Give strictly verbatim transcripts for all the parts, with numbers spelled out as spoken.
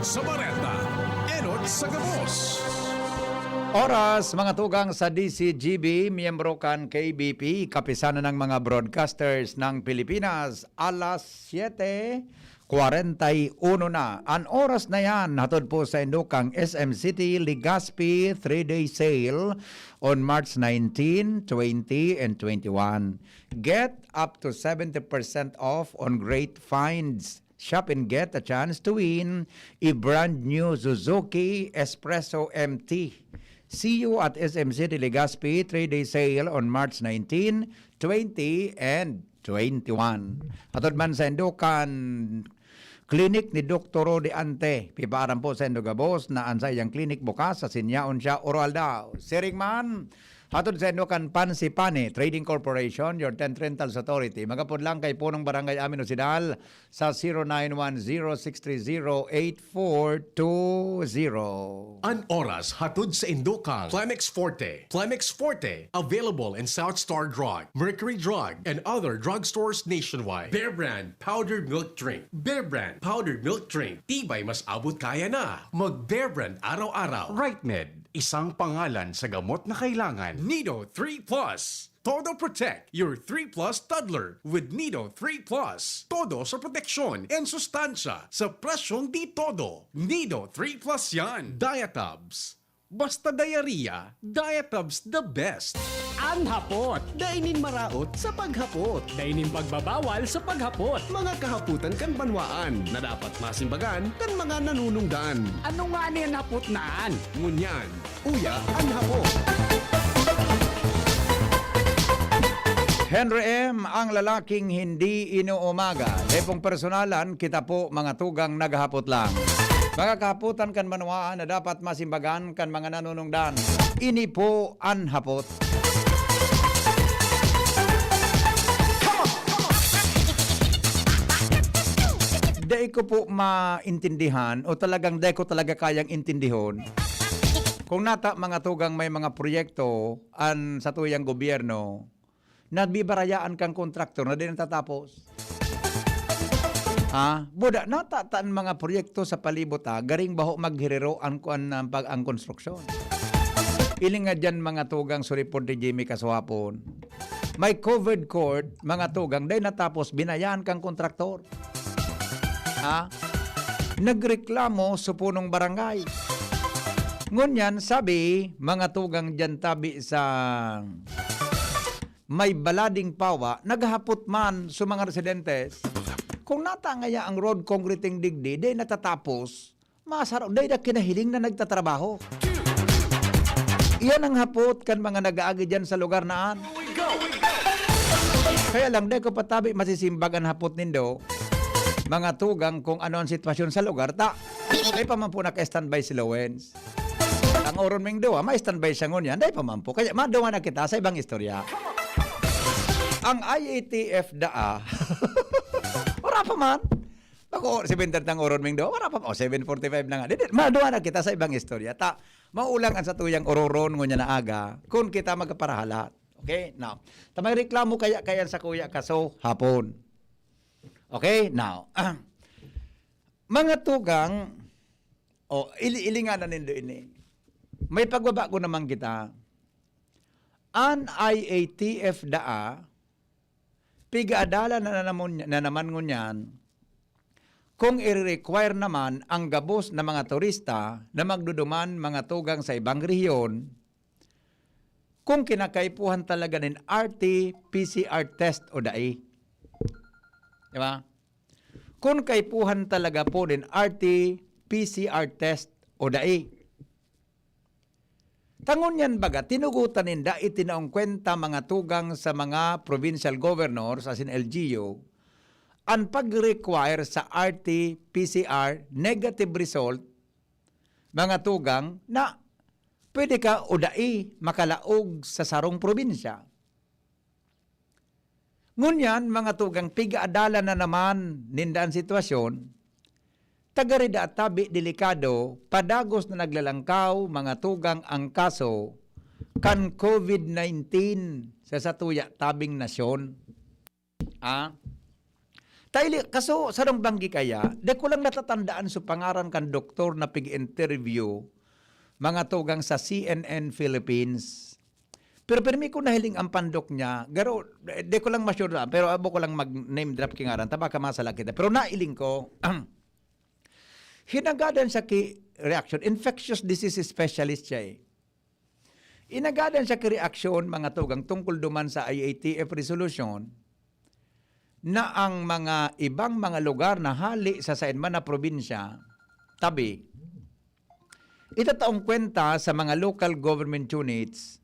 Sa bareta, enot sa gabos. Oras, mga tugang sa D C G B, miyembro kan K B P, Kapisanan ng mga Broadcasters ng Pilipinas, alas siyete kwarenta y uno na. An oras na yan, hatod po sa indukang S M City Legazpi three-day sale on March nineteen, twenty, and twenty-one. Get up to seventy percent off on great finds. Shop and get a chance to win a brand new Suzuki Espresso M T. See you at S M City Legazpi three-day sale on March nineteen, twenty, and twenty-one. Hatod man sa Indukan Clinic ni Doktor Rodi Ante. Pipaaram po sa Indogabos na an saiyang clinic bukas sa sinyaon siya oro aldaw. Siring man, hatod sa Indukan Pansi Pani Trading Corporation, your tent rentals authority. Magapod lang kay Punong Barangay Amin Osidal sa zero nine one zero six three zero eight four two zero. An oras hatod sa indukang Clemex Forte. Clemex Forte, available in South Star Drug, Mercury Drug, and other drugstores nationwide. Bear Brand Powdered Milk Drink. Bear Brand Powdered Milk Drink. Tibay mas abot kaya na. Mag Bear Brand araw-araw. Right Med, isang pangalan sa gamot na kailangan. Nido three plus. Todo Protect, your three plus toddler with Nido three plus. Todo sa proteksyon and sustansya sa presyong di todo. Nido three plus yan. Diatabs. Basta diarrhea, Diatabs the best. An hapot, dai nin maraot sa paghapot. Dai nin pagbabawal sa paghapot. Mga kahapotan kan banwaan na dapat masimbagan kan mga nanunungdan. Ano ngani an hapot na an? Ngunyan, uya an hapot. Henry M, ang lalaking hindi inuumaga. Dai pong personalan, kita po mga tugang naghahapot lang. Mga kahapotan kan banwaan na dapat masimbagan kan mga nanunungdan. Ini po an hapot. Dai ko po maintindihan o talagang dai ko talaga kayang intindihon kung nata mga tugang may mga proyekto an satuyang gobyerno, nagbibarayaan kang kontraktor na di natatapos. Ha? Buda, nata ta an mga proyekto sa palibot, ha, garing baho maghiriro an kuan, ang pag-, ang konstruksyon. Ilinga diyan mga tugang suripod ni Jimmy Kasuhapon. May covered court, mga tugang, dai natapos, binayaan kang kontraktor. Ha? Nagreklamo sa punong barangay. Ngunyan, sabi, mga tugang diyan tabi sa may balading pawa, naghahapot man sa mga residentes. Kung nata ngaya ang road concreting digdi, dai natatapos, masaro, dai na kinahiling na nagtatrabaho. Iyan ang hapot kan mga nag-aagi diyan sa lugar na an. Kaya lang, dai ko patabi masisimbag an hapot nindo, mga tugang, kung ano ang sitwasyon sa lugar, ta dai pa man po naka-standby si Lowens. Ang oron ming duwa, may standby siya ngunyan, dai pa man po. Kaya maduwa na kita sa ibang istorya. Ang I A T F daa, wala pa man. Ako, seven thirty ang oron ming duwa, wala pa man. O, seven forty-five na nga. Di, di, maduwa na kita sa ibang istorya. Ta, maulang ang satuyang ororon ngunyan na aga, kung kita magkaparahalat. Okay? Now, ta may reklamo kaya, kaya sa kuya kaso hapon. Okay? Now, mga tugang, o, ili-, ilinganan nindo ini. May pagbabago naman kita. An I A T F daa, pigaadalan na naman, na naman ngunyan, kung i-require naman ang gabos na mga turista na magduduman mga tugang sa ibang rehiyon, kung kinakaipuhan talaga nin R T P C R test o dai. Di ba? Kung kaipuhan talaga po nin R T P C R test o dai. Ta ngunyan baga, tinugutan ninda, itinaong kwenta mga tugang sa mga provincial governors, as in L G U, an pag-require sa R T P C R negative result, mga tugang, na pwede ka o dai makalaog sa sarong probinsya. Ngunyan, mga tugang, pigaadalan na naman ninda an sitwasyon, ta gari daa tabi delikado, padagos na naglalangkaw, mga tugang, ang kaso kan COVID nineteen sa satuya tabing nasyon. Ah? Taili, kaso sarong banggi kaya, di ko lang natatandaan sa pangaran kan doktor na pig-interview, mga tugang sa C N N Philippines. Pero pirmi ko nahiling ang pandok niya, garo, di ko lang ma-sure na, pero abo ko lang mag-name drop ki ngaran, ta baka masala kita. Pero nailing ko, hinagadan siya ki reaction, infectious disease specialist siya eh. Inagadan siya ki reaksyon, mga tugang, tungkol duman sa I A T F resolution na ang mga ibang mga lugar na hali sa saen man na probinsya, tabi, itataong kwenta sa mga local government units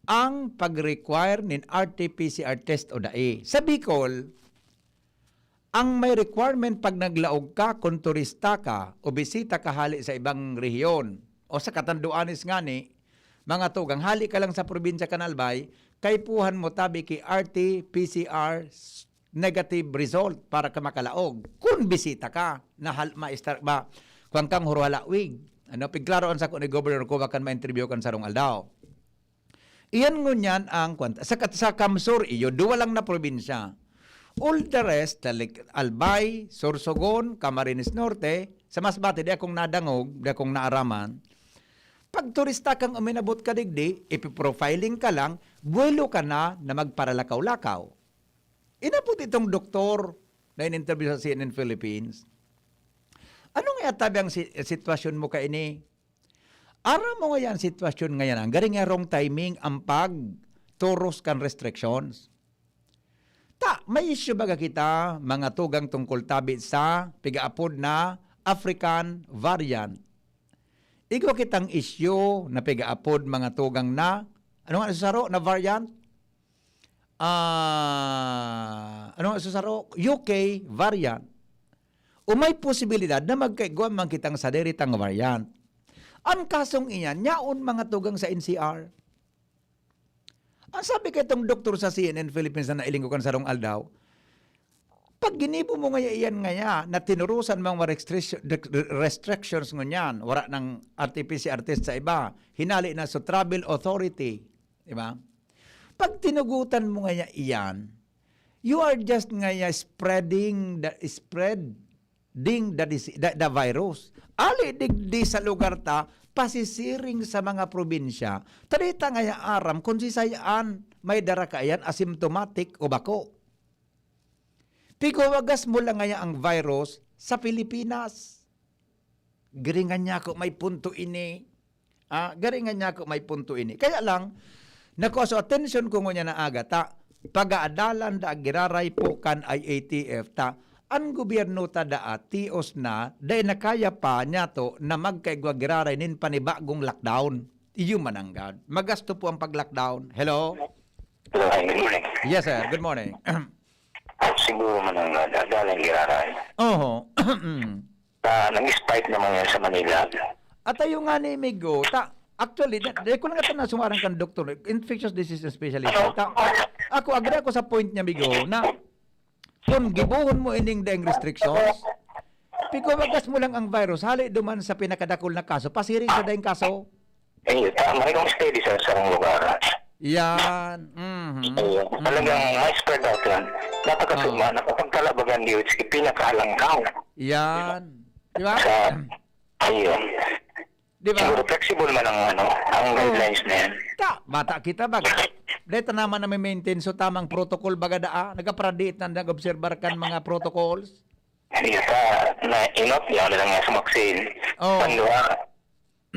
ang pag-require nin R T P C R test o dai. Sa Bicol, ang may requirement pag naglaog ka, kung turista ka o bisita ka hali sa ibang rehiyon o sa Catanduanes ngani, mga tugang, hali ka lang sa probinsya kan Albay, kaipuhan mo tabi ki R T P C R s-, negative result para ka makalaog. Kung bisita ka, na hal-, maestar-, ba, kuwan kang Huruhalawig. Ano, pigklaro an sako ni Governor Cova kan ma-interview kan sarong aldaw. Iyan ngunyan ang kwan-, sa kat-, sa Kamsur, iyo, duwa lang na probinsya. All the rest, talik-, Albay, Sorsogon, Camarines Norte, sa Masbate, di akong nadangog, di akong naaraman. Pag turista kang uminabot ka digdi, ipiprofiling ka lang, buwelo ka na na magparalakaw-lakaw. Inabot itong doktor na in-interview sa C N N Philippines. Ano nga tabi ang si-, sitwasyon mo kaini? Aram mo ngayan sitwasyon ngayan, ang garing nga wrong timing ang pagturos kan restrictions. Ta, may issue baga kita, mga tugang tungkol tabi sa pigaapod na African variant. Igwa kitang issue na pigaapod mga tugang na, ano nga sa saro na variant? Ah, ano nga sa saro? U K variant. O may posibilidad na magkaigwa man kitang sadiri tang variant. Ang kasong iyan, yaon mga tugang sa N C R. Ang sabi kaitong doktor sa C N N Philippines na nailing ko kan sarong aldaw, pag ginibo mo ngaya iyan ngaya na tinurusan mga restriction, restrictions ngunyan, wala ng R T P C R test sa iba, hinali na sa travel authority, di ba? Pag tinugutan mo ngaya iyan, you are just ngaya spreading the, spread ding the disi-, the, the virus. Ali digdi sa lugar ta, pasisiring sa mga probinsya, ta di ta ngaya aram kun sisay an may dara kaiyan, asymptomatic o bako. Pigwawagas mo lang ngaya ang virus sa Pilipinas. Giringan niya ako, may punto ini. Ah, garingan niya ako, may punto ini. Kaya lang, nakuha sa atensyon ko ngunyan na aga, ta, pag-aadalan da giraray po kan I A T F, ta, an gobyerno ta daa, tios na, dai na kaya pa niyato na magkaigwa giraray nin panibagong lockdown. Iyo mananggad. Magasto po ang pag-lockdown. Hello? Hello, hi, good morning. Yes, sir. Good morning. Siguro mananggad, adalan giraray. Oho. Ta, nag-spike naman yan sa Manila. At ayo nga ni Migo, ta, actually, di, di ko lang ito nasumaran kan doktor, infectious disease specialist. Ta, ako, agree ako sa point niya, Migo, na kung gibohon mo ining daing restrictions, pigwawagas mo lang ang virus, hali duman sa pinakadakul na kaso, pasiring sa daing kaso. Eh, ta, may kong steady sa sarong lugar. Yan. Mhm. Ayun. Talagang may spread out yan. Napakasuma, nakapagtalabagan D O H K, pinakahalangkaw. Yan. Di ba? Sa, ayun. Di ba? Siguro flexible man ang, ano, ang guidelines na yan. Ta, bata kita, baga. Dahil ta naman na may maintain, so tamang protocol, baga daa. Nagaparadiit na nag-obserbar kan mga protocols. Hindi ka na inot, yan na lang nga sumaksin. Oo. Pando ha.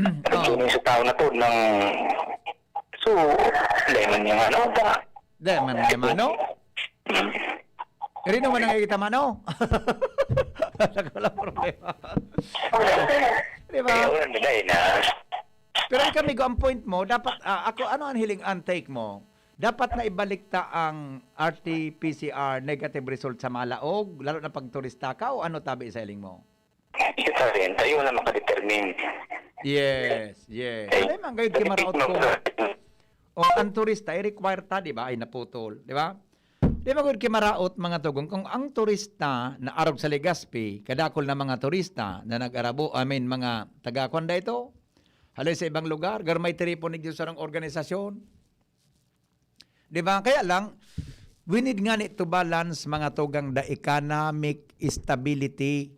Oo. Pagkinin sa tao na to ng, so, lemon yung ano, ta. Dahil man, di mano? Hmm. Rino man ang kita mano? Wala problema. Di ba? Eh, wala na dahil na. Pero ikaw, Migo, ang point mo, dapat, ah, ako, ano ang hiling, ang take mo? Dapat na ibalik ta ang R T P C R negative result sa malaog, lalo na pag turista ka, o ano tabi sa hiling mo? Ito rin, tayo na makadetermine. Yes, yes. Ay, man, gayud ki maraot ko. O, ang turista, i-require ta, di ba? Ay, naputol, di ba? Di ba, gud ki maraot, mga tugang, kung ang turista na arog sa Legazpi, kadakol na mga turista na nag-arabo, I mean, mga taga-kwan da ito, halay sa ibang lugar, gar may tiripon ni Diyos sarang organisasyon. Di ba? Kaya lang, We need ngani to balance, mga tugang, the economic stability.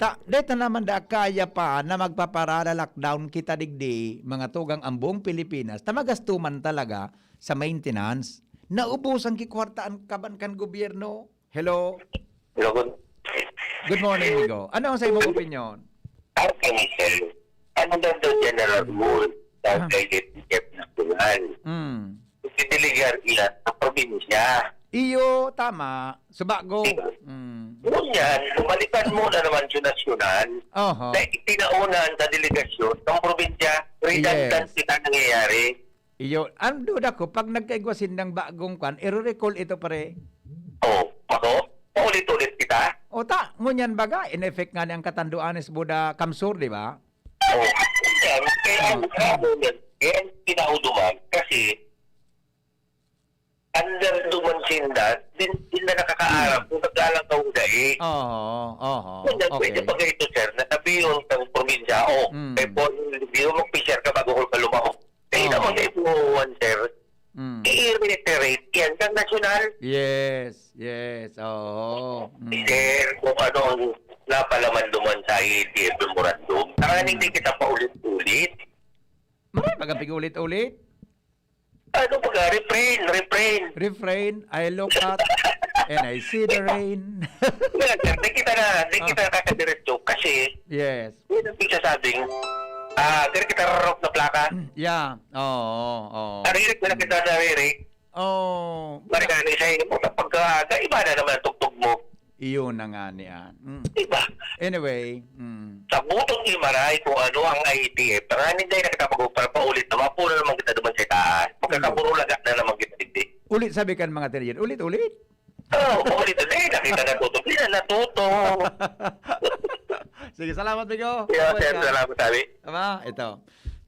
Ta, dai ta naman da kaya pa na magpaparala lockdown kita digdi, mga tugang, ang buong Pilipinas, ta magastuman talaga sa maintenance. Naubusan ki kwarta an kaban kan gobyerno. Hello? Hello, good Good morning, Migo. Ano ang sa imong opinyon? Ang kami, sir, ano daw daw general rule sa Ah. K F National? Hmm. Ididelegar iyan sa probinsya. Iyo, tama. Subago. Diba? Hmm. Ngunyan, bumalikan mo na naman sa nasyonal Oho. na itinaunan sa delegasyon ng probinsya, redundant Yes. kita nangyayari. Iyo, ang duda ko, pag nagkaigwa sindang bagong kwan, iro-recall ito, pare. Oh, mako? Paulit-ulit kita? O ta, ngunyan baga, in effect nga ni ang katanduanes Buda Kamsur, di ba? Oh, yan. Kaya ang Ah. ano yan, kaya ang pinauduman, kasi under duman sinda, din, din na nakakaarap kung naglalangaw dai. Oho, oho. Kung pwede Okay. pa kayo, sir, na sabihin ng probinsya, oh, Mm. kaya po, hindi mo mag-P C R ka bago ka lumahok. Kaya Oo. naman kayo po, sir, Mm. i-reiterate yan ng nasyonal. Yes, yes, oo. Mm. Sir, kung ano ang napalaman duman sa I A T F memorandum. Saka Mm. hindi kita paulit-ulit. Maray, magapig ulit-ulit. Ano pa ka? Refrain, refrain. Refrain, I look up and I see the rain. Wala, sir. Di kita na, di Oh. kita nakakadiretso kasi Yes. yun ang pigsasabing, ah, diri kita rarok na plaka. Yeah. Oo, oo. Naririnig mo na kita naririnig. Oh. Marigani sa inyo, kapag, ah, iba na naman ang tugtog mo. Iyon na nga niyan. Mm. Diba? Anyway, mm. Sa butong imaray kung ano ang I A T F, tanganing dahil nakita pag-upara pa ulit na mapuno naman kita duman sa itaas. Magkakaburulaga na naman kita, hindi. Ulit sabi kan mga tinayan, ulit-ulit. Oo, ulit-ulit. Nakita na tuto. Hindi na natuto. Sige, salamat, Migo. Yeah, Welcome. Sir, salamat, sabi. Tama, ito.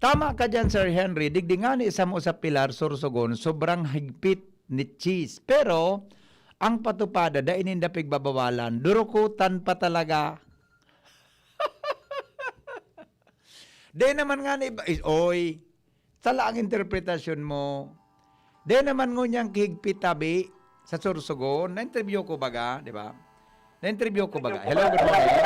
Tama ka dyan, Sir Henry. Digdi nga ni isang sa Pilar, Sorsogon, sobrang higpit ni Cheese. Pero, ang patupada, dai ninda pigbabawalan. Durukutan pa talaga. Di naman nga ni iba, is, oy, sala ang interpretasyon mo. Di naman ngunyan kihigpit tabi sa Sorsogon. Na-interview ko baga, di ba? Na-interview ko baga. Hello, good morning.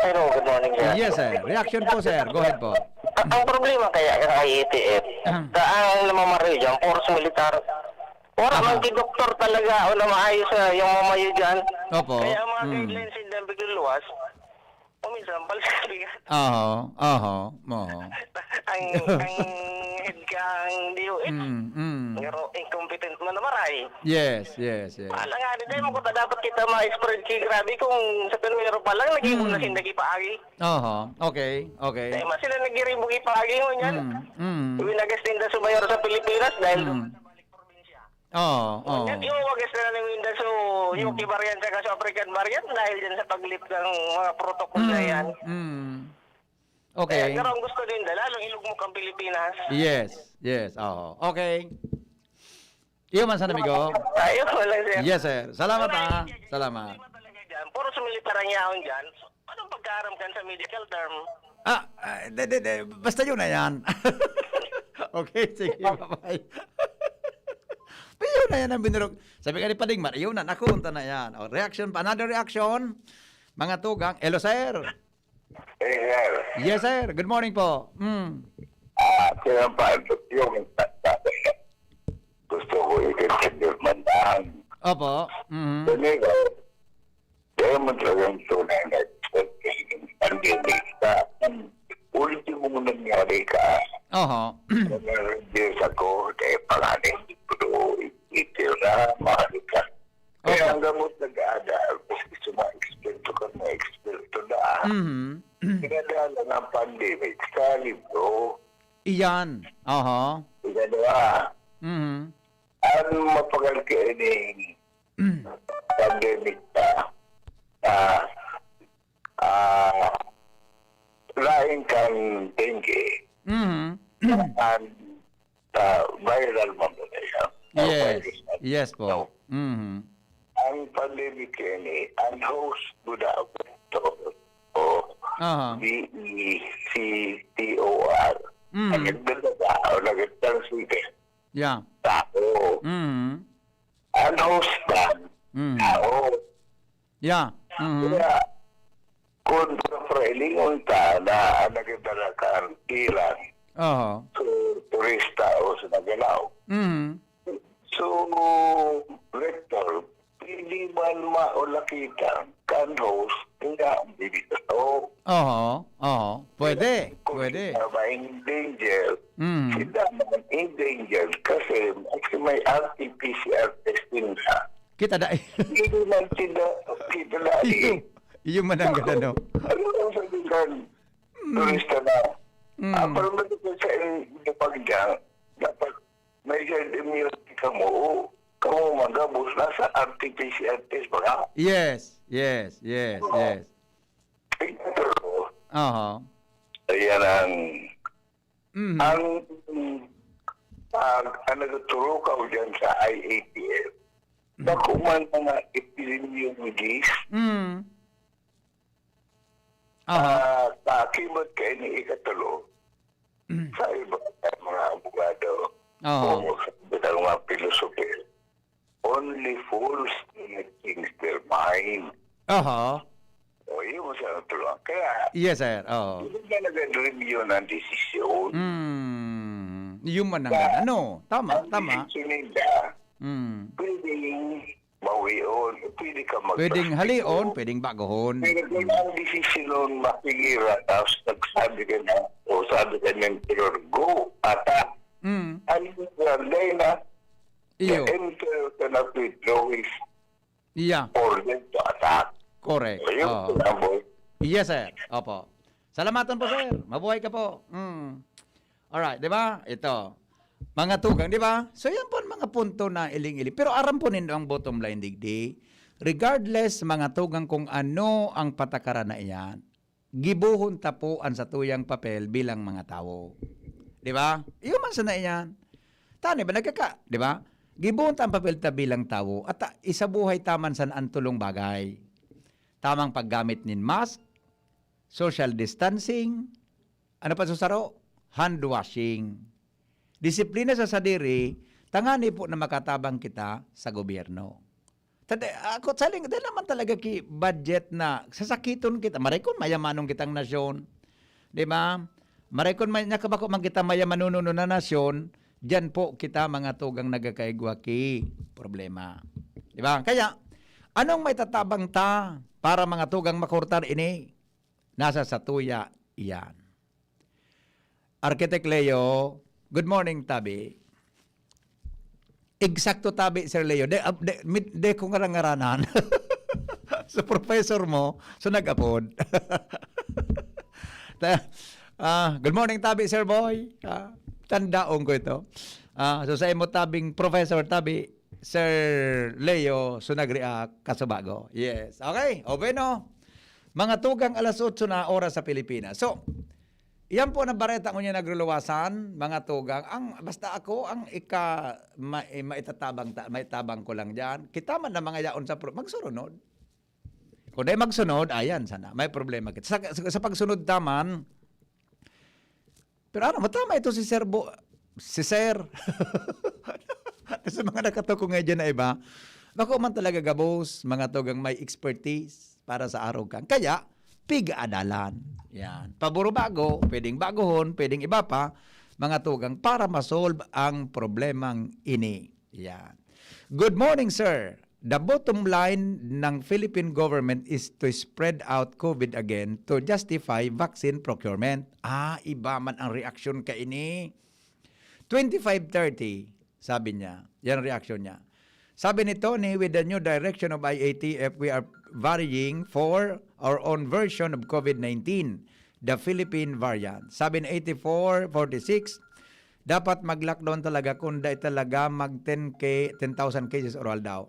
Hello, good morning, sir. Yes, sir. Reaction po, sir. Go ahead po. A-, ang problema kaya ng I A T F, Ah. sa ang namamaroy dyan, force militar. Wala Aha. man si doktor talaga o na maayos na yung mamayo dyan. Opo. Kaya ang mga Mm. guidelines, hindi ang biglang luwas. O minsan, palsabi nga. Oho, oho, oho. Ang, ang head ka, ang D O H. Mm, mm. Pero incompetent man na maray. Yes, yes, yes. Wala nga, di tayo makuta. Dapat kita ma-spread ki grabe kung sa primero pa lang, nag-iwan na Mm. sinda kipaagi. Oho, okay, okay. Dahil man sila nag-irimbo kipaagi mo niyan. Mm, mm. Winagas ninda sa bayor sa Pilipinas dahil Mm. doon sa balik probinsya. Oo, oo. Ngunyan, yung wagas na lang yung Indaso, yung Mm. variant saka sa African variant dahil dyan sa pag-lift ng mga protocol na Mm, yan. mm. Okay. Kaya, pero ang gusto ninda, lalong ilugmok ang Pilipinas. Yes, yes, oo. Okay. Iyo man sana, amigo. Tayo, wala, sir. Yes, sir. Salamat, Wala, ah. Hindi, Salamat. Hindi talaga dyan. Puro sa militar ang yaon dyan. Anong pagkaaram kan sa medical term? Ah, ah, de, de, de, basta yun na yan. Okay, sige, bye-bye. Pero yun na yan ang binurog. Sabi ka ni Padigmar, yun na, nakunta na yan. O, reaction pa. Another reaction. Mga tugang. Hello, sir. Hey, sir. Yes, sir. Good morning po. Mm. Ah, sir, ang pa-, yung gusto ko i-consider man lang. Opo. Mhm. Sir, Nico, kaya mo talagang tunay na pandemic sa ultimo mo nangyari ka. Oho. Years ago, kaya panganay ko, itira, mahal ka. Kaya Opo. ang gamot nag-aada, kasi sa mga eksperto ka, mga eksperto na, Mhm. pinadala ng pandemic sa libro. Iyan. Oho. Pinadala. Mhm. Ang mapagal ka ini pandemic pa, ah, ah, lain kang dengue. Mhm. Ang, ah, viral mamaya. Ang Yes. virus na Yes po. Mhm. Ang pandemic ini, ang host ko na o, Aha. D E C T O R. Mhm. Ang nagdadala o nagtranslate. Yeah. Tao. Mhm. Ang host ba? Mm. Tao. Yeah. Mhm. Kaya, kung papahilingon ta na ang nagdadala kan Iran, Oho. so, turista o sa Nagalaw. Mhm. So, Rector, pwede man maulakita kan host, kaya ang bibitaw. Oho. Oho. Pwede. Pwede. Ba in danger? Mm. Sila man in danger kasi, kasi may R T P C R testing na. Kita dai. Hindi man sila, kita na Iyo. eh. Iyo man ang ganda, no? Ano ang sabihan? Turista na. Mm. Ah, pero maliban sa inyo pag dapat may herd immunity ka mo. Kamo magabos na sa R T P C R test ba ka? Yes, yes, yes, yes. Pero, Oho. ayan ang, Mhm. ang, ang, ang nagturo ka o dyan sa I A T F. Bako man mga epidemiologist, Mm. Aha. ah, kakimot ka ini ikatulo. Sa iba, mga abogado, Oo. o sa iba mga philosopher, only fools do not change their mind. Aha. O, yun mo sa tulong. Kaya, Yes, sir. Oo. hindi na nag-review ng desisyon. Mm. Yun man ang ano. Tama, Ang tama. desisyon nila, Mm. pwedeng bawion, pwede ka mag- Pwedeng halion, pwedeng bagohon. Pero kung ang desisyon nun, makigira, tapos nagsabi ka na, o sabi ka ng emperor, "Go, attack." Mm. Ang emperor, dahil na, Iyo. the emperor cannot withdraw his Yeah. order to attack. Correct. So, yun Oo. po na, boy. Yes, sir. Opo. Salamatan po, sir. Mabuhay ka po. Mm. Alright, di ba? Ito. Mga tugang, di ba? So, yan po ang mga punto na iling-iling. Pero aram po nindo ang bottom line, digdi. Regardless, mga tugang, kung ano ang patakaran na iyan, gibohon ta po ang satuyang papel bilang mga tawo. Di ba? Iyo man sana iyan. Tani ba, nagkaka-, di ba? Gibohon ta ang papel ta bilang tawo at ta, isabuhay ta man sana ang tulong bagay. Tamang paggamit nin mask, social distancing, ano pa susaro? Hand washing. Disiplina sa sadiri, tangani po na makatabang kita sa gobyerno. Tada, ako, saling, dahil naman talaga ki budget na sasakiton kita. Maray kun mayamanon kitang nasyon. Di ba? Maray kun may, nakabako man kita mayamanon na nasyon, diyan po kita mga tugang nagkakaigwa ki problema. Di ba? Kaya, anong may tatabang ta para mga tugang makurtar ini? Nasa satuya iyan. Architect Leo, good morning, Tabi. Eksakto, Tabi, Sir Leo. De, ah, de, mit, de ko ngarangaranan. So, professor mo, so nag-apod. Ta-, ah, good morning, Tabi, Sir Boy. Ah, tandaon ko ito. Ah, so, sa imo, Tabing professor, Tabi, Sir Leo, so nag-react, Kasubago. Yes. Okay. O, bueno. Mga tugang, alas otso na oras sa Pilipinas. So, iyan po na bareta ngunyan nagluluwasan, mga tugang. Ang, basta ako, ang ika, ma, eh, maitatabang, ta, maitabang ko lang diyan. Kita man na mga yaon sa pro-, magsurunod. Kung dahil magsunod, ayan, sana. May problema kita. Sa, sa, sa pagsunod taman, pero ano, matama ito si Sir Bo, si Sir. Sa mga nakatukong ngayon dyan na iba, bako man talaga gabos, mga tugang may expertise para sa arog kan. Kaya, pig-adalan. Yan. Paburo bago, pwedeng bagohon, pwedeng iba pa, mga tugang, para masolve ang problemang ini. Yan. Good morning, sir. The bottom line ng Philippine government is to spread out COVID again to justify vaccine procurement. Ah, iba man ang reaksyon kaini. Twenty-five thirty, sabi niya. Yan ang reaksyon niya. Sabi ni Tony, "With the new direction of I A T F, we are varying for our own version of COVID nineteen, the Philippine variant." Sabi ni eighty-four forty-six, dapat mag-lockdown talaga kung dai talaga mag ten K, ten thousand cases or aldaw.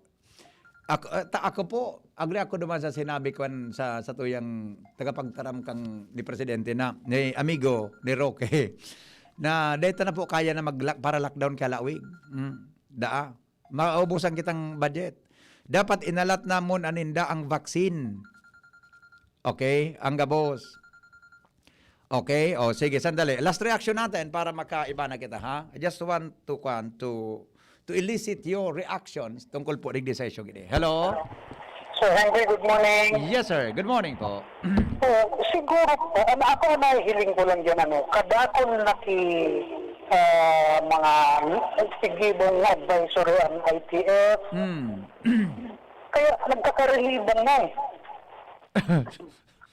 Ako, ah, ta-, ako po, agree ako duman sa sinabi ko sa, sa tuyang tagapagtaram kang ni Presidente na, ni amigo ni Roque, na dai ta na po kaya na mag para lockdown kaya lawig. Mm, daa. Maubusan kitang budget. Dapat inalat namon aninda ang vaccine. Okay, ang gabos. Okay, o sige, sandali. Last reaction natin para makaiba na kita, ha? I just want to, kwan, to, to elicit your reactions tungkol po digdi sa isyong ini. Hello? Sir Henry, good morning. Yes, sir. Good morning po. So, siguro po, ano, ako, nahihiling ko lang dyan, ano, kadakon na ki, ah, mga executive advisory ang I T F. Hmm. Kaya nagkakarelibong na eh.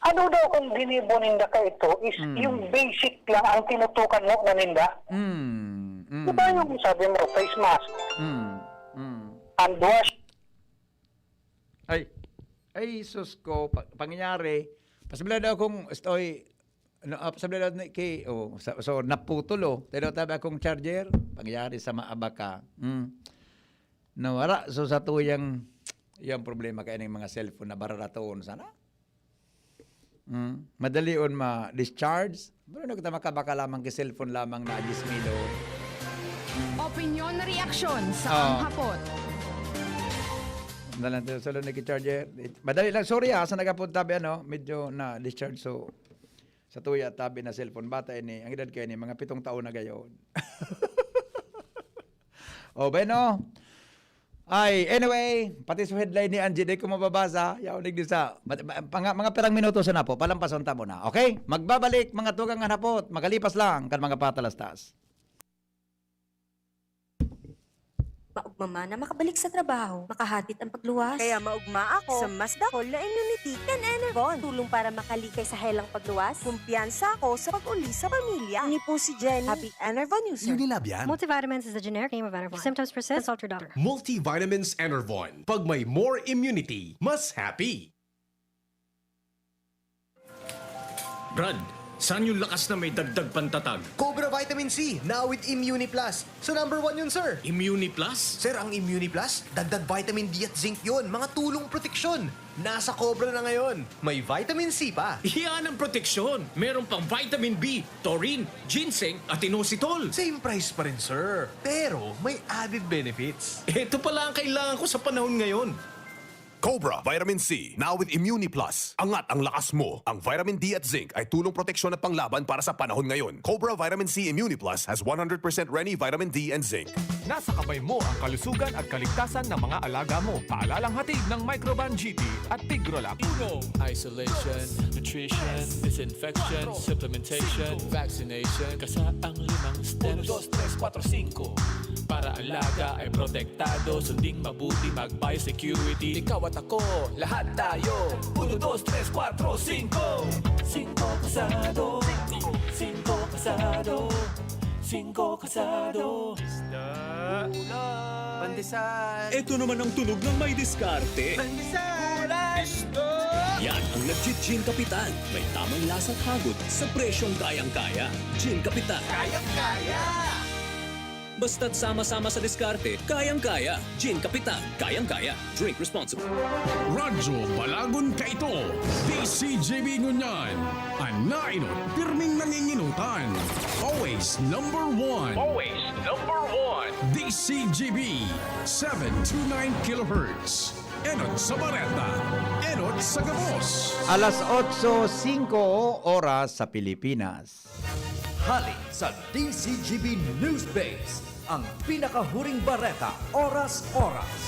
Ano daw kung ginibo ninda ka ito is Mm. yung basic lang ang tinutukan mo na ninda? Hmm. Hmm. Di ba yung sabi mo, face mask, Hmm. Hmm. hand wash? Ay, ay, sus ko, pa, pangyayari, pasabila daw kung estoy, ano, ah, pasabila daw ni, kay, oh, sa, so, naputol, oh. Tayo daw tabi akong charger, pangyayari sa maabaka. Hmm. Nawara, so sa tuyang, yung problema kaya ng mga cellphone na bararaton sana. Hmm. Madali on ma-discharge. Pero nagtama ka baka lamang kay cellphone lamang na agismilo. Opinyon na reaksyon sa Ah. Ang Hapot. Dalan tayo sa lunay charger. Madali lang. Sorry ha, sa nagapod tabi ano, medyo na-discharge. So, sa tuya tabi na cellphone. Bata ini, ang edad kayo ni, mga pitong taon na gayon. O, bueno. Ay, anyway, pati sa headline ni Angie, di ko mababasa. Yaw, digdi sa, ma- ma- mga, mga pirang minuto sana po, palampason ta muna. Okay? Magbabalik, mga tugang Ang Hapot, magalipas lang kan mga patalastas. Maugma man na makabalik sa trabaho, makahatid ang pagluwas. Kaya maugma ako sa mas dakol na immunity kan Enervon. Tulong para makalikay sa helang pagluwas. Kumpiyansa ako sa pag-uli sa pamilya. Ini po si Jenny, happy Enervon user. Unilab yan. Multivitamins is the generic name of Enervon. If symptoms persist, consult your doctor. Multivitamins Enervon. Pag may more immunity, mas happy. Brad, saan yung lakas na may dagdag pantatag? Cobra Vitamin C, now with Immuni Plus. Sa number one yun, sir. Immuni Plus? Sir, ang Immuni Plus, dagdag vitamin D at zinc yun. Mga tulong proteksyon. Nasa Cobra na ngayon. May vitamin C pa. Yan ang proteksyon! Meron pang vitamin B, taurine, ginseng at inositol. Same price pa rin, sir. Pero may added benefits. Ito pala ang kailangan ko sa panahon ngayon. Cobra Vitamin C, now with Immuni Plus. Angat ang lakas mo. Ang vitamin D at zinc ay tulong proteksyon at panglaban para sa panahon ngayon. Cobra Vitamin C Immuni Plus has one hundred percent Reni vitamin D and zinc. Nasa kamay mo ang kalusugan at kaligtasan ng mga alaga mo. Paalalang hatid ng Microban G T at Tigrolac. Uno, isolation, nutrition, disinfection, supplementation, vaccination. Kasa ang limang steps. Uno, dos, tres, kuwatro, singko. Para alaga ay protektado, sunding mabuti, mag-biosecurity. Ikaw at ako, lahat tayo. Uno, dos, tres, kuwatro, singko. Singko kasado. Singko kasado. Singko kasado. Isda. Pandesal. Ito naman ang tunog ng may diskarte. Pandesal. Isda. Yan ang nagji-Gin Kapitan. May tamang lasa at hagod sa presyong kayang-kaya. Gin Kapitan. Kayang-kaya. Basta't sama-sama sa diskarte, kayang-kaya. Gin Kapitan, kayang-kaya. Drink responsibly. Radyo Balagon Kaito, D C G B Ngunyan. An nainot, pirming nanginginutan. Always number one. Always number one. D C G B, seven two nine kilohertz. Enot sa Bareta, enot sa gabos. Alas otso singko oras sa Pilipinas. Hali sa D C G B News Base, ang pinakahuring bareta, oras-oras.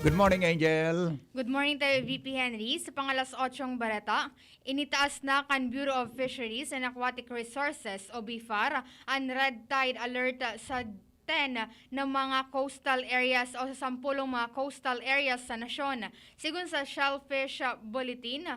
Good morning, Angel. Good morning tayo, V P Henry. Sa pangalas otsyong bareta, initaas na kan Bureau of Fisheries and Aquatic Resources o BFAR an red tide alert sa ten na mga coastal areas o sa sampulong mga coastal areas sa nasyon. Sigon sa Shellfish Bulletin,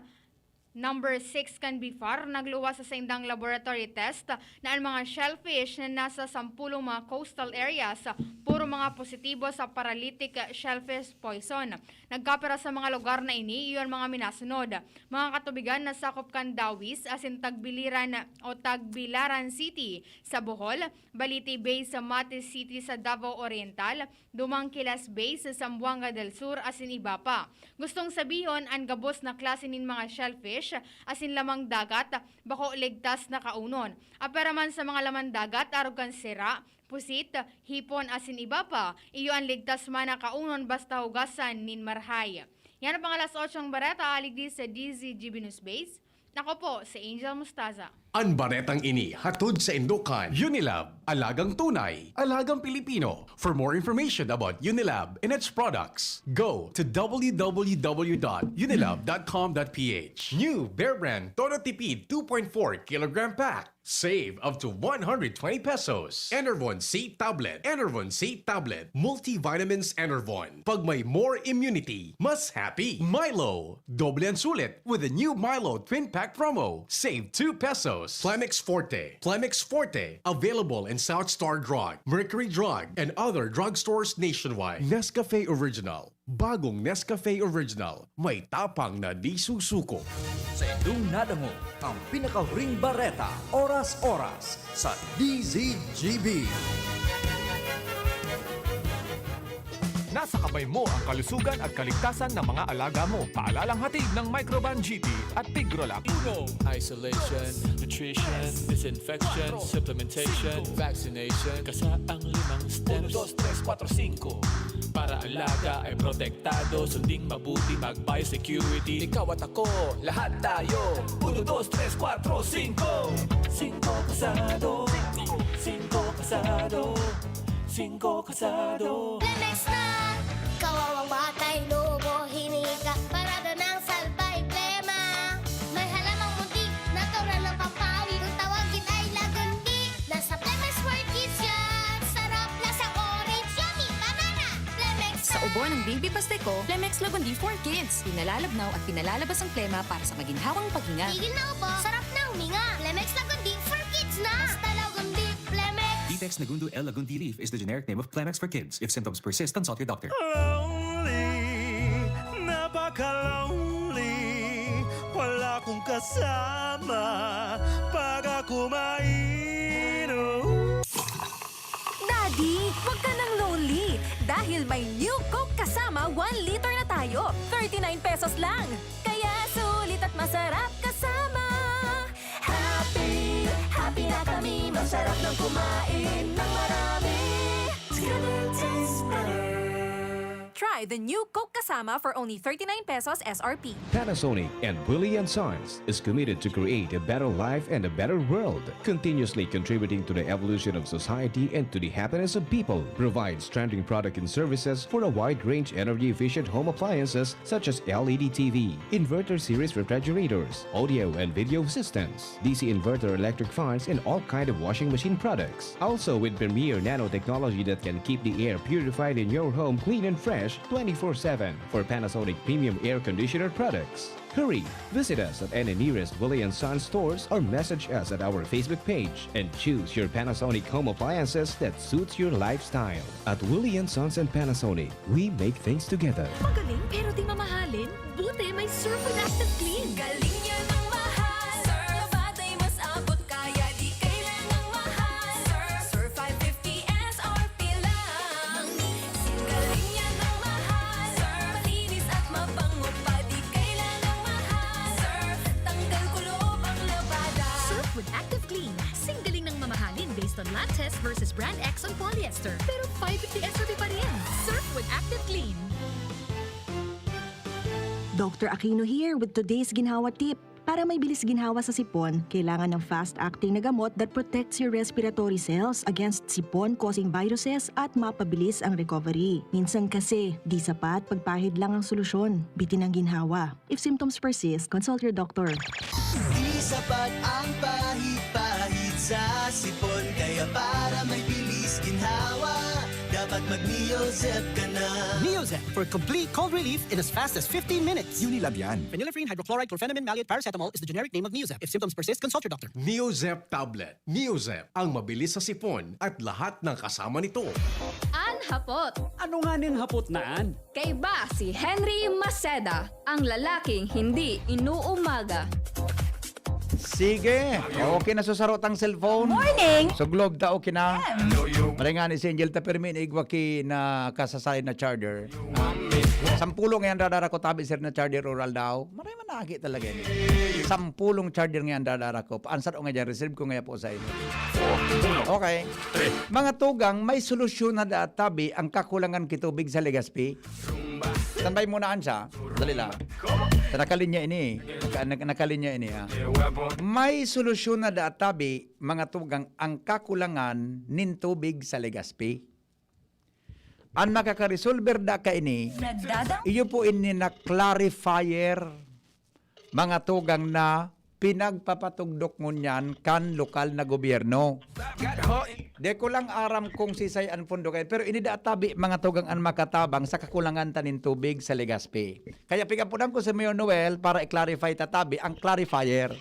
number six kan BFAR, nagluwas sa saindang laboratory test na an mga shellfish na nasa sampulong mga coastal areas, puro mga positibo sa paralytic shellfish poison. Nagkapira sa mga lugar na ini, iyo an mga minasunod. Mga katubigan na sakop kan Dawis, asin Tagbiliran o Tagbilaran City sa Bohol, Balite Bay sa Mati City sa Davao Oriental, Dumangkilas Bay sa Zamboanga del Sur, asin iba pa. Gustong sabihon, an gabos na klase nin mga shellfish asin lamang dagat, bako ligtas na kaunon. Apera man sa mga laman dagat, arog kan sira, pusit, hipon, asin iba pa, iyo an ligtas man na kaunon basta hugasan nin marhay. Yan ang pangalas otsyong bareta, aligdi sa D Z G B News Base. Ako po, si Angel Mustaza. Ang baretang ini hatod sa Indokan, Unilab, alagang tunay, alagang Pilipino. For more information about Unilab and its products, go to w w w dot unilab dot com dot p h. New Bear Brand Todo Tipid two point four kilogram pack. Save up to one hundred twenty pesos. Enervon C tablet. Enervon C tablet. Multivitamins Enervon. Pag may more immunity, mas happy. Milo. Doble ang sulit with the new Milo Twin Pack Promo. Save two pesos. Plemex Forte. Plemex Forte. Available in South Star Drug, Mercury Drug, and other drugstores nationwide. Nescafe Original. Bagong Nescafe Original. May tapang na di susuko. Sa indong nadangog ang pinakahuring bareta, oras-oras sa D Z G B. Nasa kamay mo ang kalusugan at kaligtasan ng mga alaga mo. Paalalang hatid ng Microban G T at Tigrolac. Uno. Isolation, nutrition, disinfection, supplementation, vaccination. Kasa ang limang steps. Uno, dos, tres, kuwatro, singko. Para alaga ay protektado, sunding mabuti, mag-biosecurity. Ikaw at ako, lahat tayo. Uno, dos, tres, kuwatro, singko. Singko kasado. Singko kasado. Singko kasado. Plemex na! Kawawang batay, lobo, hinika, parada ng salbay, plema. May halamang muntik, natural ng pampawi. Kung tawagin ay lagundi, nasa Plemex for Kids yan. Sarap, lasang orange, yummy, banana. Plemex Sa ubo ng Baby Pasteco, Plemex Lagundi for Kids. Pinalalabnaw at pinalalabas ang plema para sa maginhawang paghinga. Tigil na ubo, sarap na huminga. Plemex Lagundi for Kids na. Basta Lagundi, Plemex. Ditex Negundo L. Lagundi leaf is the generic name of Plemex for kids. If symptoms persist, consult your doctor. Lonely, napaka-lonely. Wala kong kasama pag ako mainom. Daddy, wag ka nang lonely dahil may new Coke kasama one liter na tayo. Thirty-nine pesos lang. Kaya sulit at masarap kasama. Happy, happy na kami. Masarap nang kumain ng marami. It's gonna taste better. Try the new Coke Kasama for only thirty-nine pesos S R P. Panasonic and Willie and Sons is committed to create a better life and a better world, continuously contributing to the evolution of society and to the happiness of people. Provides trending product and services for a wide range energy efficient home appliances such as L E D T V, inverter series refrigerators, audio and video systems, D C inverter electric fans, and all kind of washing machine products. Also with Premier Nanotechnology that can keep the air purified in your home clean and fresh twenty-four seven for Panasonic premium air conditioner products. Hurry! Visit us at any nearest Willie and Sons stores or message us at our Facebook page and choose your Panasonic home appliances that suits your lifestyle. At Willie and Sons and Panasonic, we make things together. Magaling pero di mamahalin? Buti may Surf with Active Clean. Galing niya ng mahal. Surf, batay mas abot kaya di kailangang mahal. Surf, Surf five fifty S R P lang. Galing niya ng mahal. Surf, malinis at mabango pa di kailangang mahal. Surf, tanggal kuloob ang labada. Surf with Active Clean. Singgaling ng mamahalin based on lab test versus brand X on polyester. Pero five fifty S R P pa rin. Surf with Active Clean. Doctor Aquino here with today's ginhawa tip. Para may bilis ginhawa sa sipon, kailangan ng fast-acting na gamot that protects your respiratory cells against sipon-causing viruses at mapabilis ang recovery. Minsan kasi, di sapat pagpahid lang ang solusyon. Bitin ang ginhawa. If symptoms persist, consult your doctor. Di sapat ang pahid-pahid sa sipon. Kaya para may bilis ginhawa, dapat mag-Neozep ka na. Neozep for complete cold relief in as fast as fifteen minutes. Unilab yan. Phenylephrine hydrochloride chlorphenamine maleate paracetamol is the generic name of Neozep. If symptoms persist, consult your doctor. Neozep tablet. Neozep, ang mabilis sa sipon at lahat ng kasama nito. An hapot. Ano nga ning hapot na an? Kaiba si Henry Maceda, ang lalaking hindi inuumaga. Sige. Okay na susarot ang cellphone. Morning. So globe ta okay na. Maray nga ni si Angel ta permi na igwa ki na kasasayan na charger. Sampulong yan dadara ko tabi sir na charger oral daw. Maray man nagi talaga yan. Sampulong charger nga yan dadara ko. Paansar o nga dyan, reserve ko nga po sa inyo. Okay. Mga tugang, may solusyon na da tabi ang kakulangan kitubig sa Legazpi. Standby muna, Ansa. Dali lang. Nakalinya ini. Naka-, naka-, nakalinya ini, ah. May solusyon na daa tabi, mga tugang, ang kakulangan nin tubig sa Legazpi. An makakaresolber da kaini, Nagdadang- iyo po ini na clarifier, mga tugang, na pinagpapatugdok ngunyan kan lokal na gobyerno. Di ko lang aram kung sisay an pondo kaini, pero ini da tabi, mga tugang, an makatabang sa kakulangan ta nin tubig sa Legazpi. Kaya pigapunan ko si Mayor Noel para i-clarify ta tabi ang clarifier.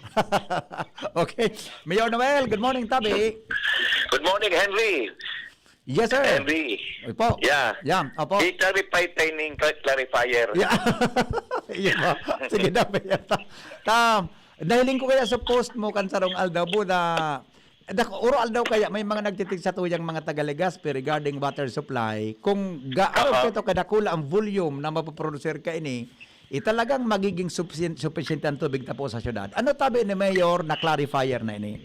Okay. Mayor Noel, good morning, tabi. Good morning, Henry. Yes, sir. Henry. Opo. Yeah. Yeah, opo. I-clarify tayo ning cla- clarifier. Yeah. Iya ba? Sige na, Mayor. Ta, ta, nahiling ko kaya sa post mo kan sarong aldaw, Buda, dak-, oro aldaw kaya may mga nagtitig sa tuyang mga taga Legazpi regarding water supply. Kung gaano Aha. ito kadakula ang volume na mapoproducer ka ini, eh, talagang magiging sufficient, sufficient ang tubig tapo sa syudad. Ano tabi ni Mayor na clarifier na ini?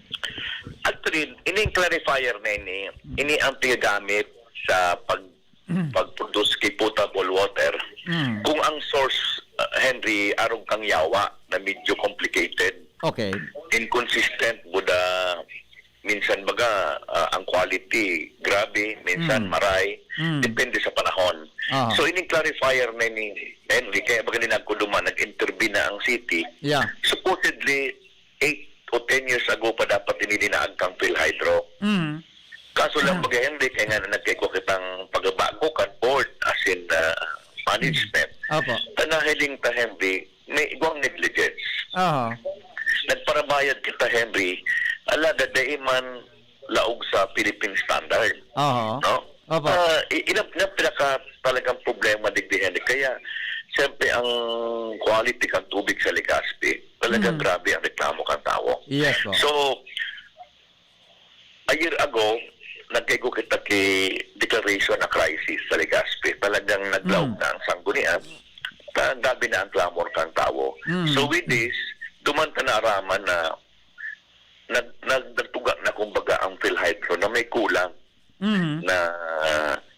Actually, ining clarifier na ini, ini ang pinagamit sa pag pag-produce ki potable water. Mm. Kung ang source, uh, Henry, arog kang yawa na medyo complicated, Okay. inconsistent, buda, minsan baga, uh, ang quality, grabe, minsan Mm. maray, Mm. depende sa panahon. Aha. So, ining clarifier na ni Henry, kaya baga din ako duman, nag-intervene na ang city. Yeah. Supposedly, eight o ten years ago pa dapat inilinaag kang PhilHydro. Mm. Kaso lang Ah. baga, Henry, kaya nga nagkaigwa kitang pagbabago kan board, as in, uh, management. Opo. Ta nahiling ta, Henry, may igwang negligence. Aha. Nagparabayad kita, Henry, alagad dai man laog sa Philippine standard. Aha. No? Opo. Ah, i- ina, ina pinaka talagang problema digdi, Henry. Kaya, siyempre, ang quality kan tubig sa Legazpi, talagang Mm. grabe ang reklamo kan tawo. Yes po. So, a year ago, nagkaigo kita ki declaration na crisis sa Legazpi. Talagang naglaog Mm. na ang sanggunian. Ta-, grabe na ang clamor kan tawo. Mm. So, with this, duman ta naaraman na nag-, nag-, nagtuga na, kumbaga, ang PhilHydro na may kulang Mhm. na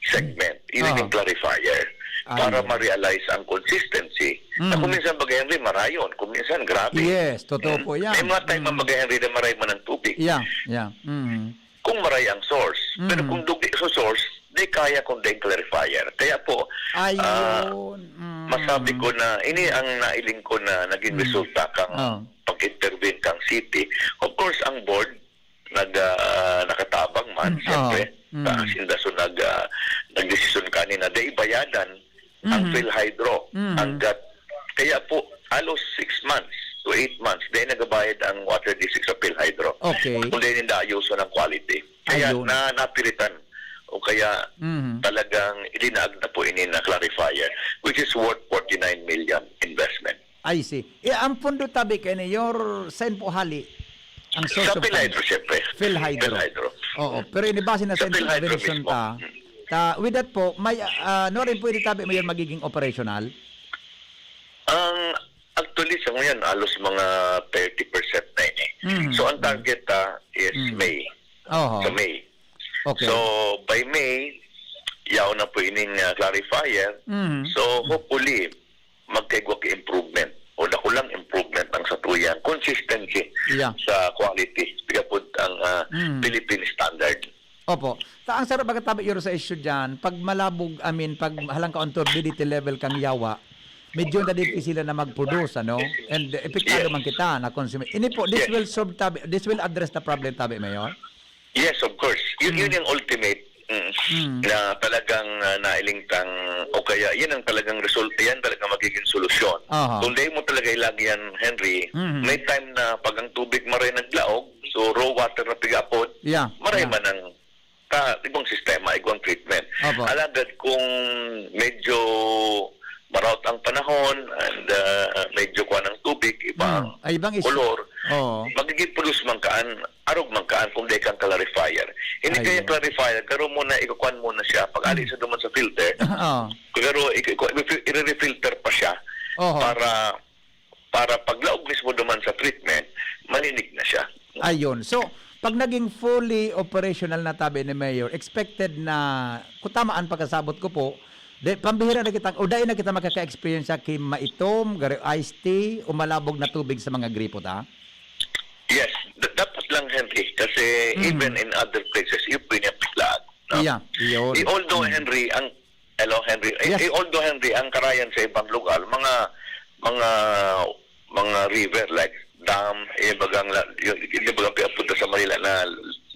segment. Yun Aha. Yung clarifier. Ah, Para yun. ma-realize ang consistency. Na Mhm. kung minsan, baga, Henry, marayon. Kung minsan, grabe. Yes, totoo Mm. po yan. May mga time Mm. na, baga, Henry, na maray man ang tubig. Yeah, yeah. Mhm. Kung maray ang source. Pero Mm. kung dugi sa source, di kaya kung di clarifier. Kaya po, ah, Ayun. Mm. masabi ko na, ini ang nailing ko na naging Mm. resulta kang Oh. pag-intervene kang city. Of course, ang board, nag, ah, nakatabang man, Mm, siyempre. oo. Mm. Ah, sinda so nag, ah, nagdesisyon kanina, dai bayadan ang Mhm. PhilHydro. Mhm. Hanggat, kaya po, halos six months to eight months, dai nagabayad ang water district sa PhilHydro. Okay. Kung dai ninda ayuson ang quality. Kaya Ayun. na, napiritan o kaya Mhm. talagang ilinaag na po ini na clarifier, which is worth forty-nine million investment. I see. Eh, ang pondo tabi kay Mayor, saan po hali? Ang source Sa of PhilHydro, funds? siyempre. PhilHydro. PhilHydro. Oo, pero inibase na sa Sa PhilHydro intervention mismo. ta. Ta, with that po, may, ah, ano rin pwede tabi, Mayor, magiging operational? Ang, actually, sa ngayon, halos mga thirty percent na yun eh. Mm. So, ang target ta is Mm. May. Oho. Sa May. Okay. So, by May, yaon na po ining, ah, clarifier. Mm. So, hopefully, magkaigwa ki improvement o dakulang improvement ang satuyang consistency Yeah. sa quality. Kaya po ang, ah, Mm. Philippine standard. Opo. Ta, ang sarap magkatabi, Your, sa issue dyan, pag malabog, I mean, pag halangkaon turbidity level kang yawa, medyo na din sila na mag-produce, ano? And epektado Yes. man kita na consumer. Ini po, this Yes. will solve tabi, this will address the problem tabi, Mayor? Yes, of course. Yun, Mm. yun yung ultimate, mm, Mm. na talagang, ah, nailing tang, o kaya yan ang talagang result, yan talagang magiging solusyon. Aha. Kung dahil mo talaga ilagyan, Henry, Mhm. may time na pag ang tubig maray naglaog, so raw water na pigapon, Yeah. maray Yeah. man ang ta, ibang sistema, ibang treatment. Opo. Alagad kung medyo maraot ang panahon and, ah, medyo kuwan ang tubig, ibang Mm. Ay, ibang issue. Kolor, Oo. magiging produce man kaan, arog man kaan kung dahil kang clarifier. Hindi Ayun. kaya clarifier, pero muna, ikukuan muna siya. Pag ali sa duman sa filter, Oo. pero i-, i-, i-, i-refilter pa siya Oho. para para paglaog mismo duman sa treatment, malinig na siya. Ayun. So, pag naging fully operational na tabi ni Mayor, expected na, kung tama ang pagkasabot ko po, Di, pambihira na kita, o dai na kita makaka-experience sa ki maitom, garo iced tea, o malabog na tubig sa mga gripo ta? Yes, da-, dapat lang, Henry, kasi Mm. even in other places, iyo pwede ang biglaan, no? Iya, iyon. Eh, although, Mm. Henry, ang, hello, Henry. Eh, Yes. eh, although, Henry, ang karayan sa ibang lugar, mga, mga, mga river like dam, eh, bagang la-, yung, yung bagang pinapunta sa Manila na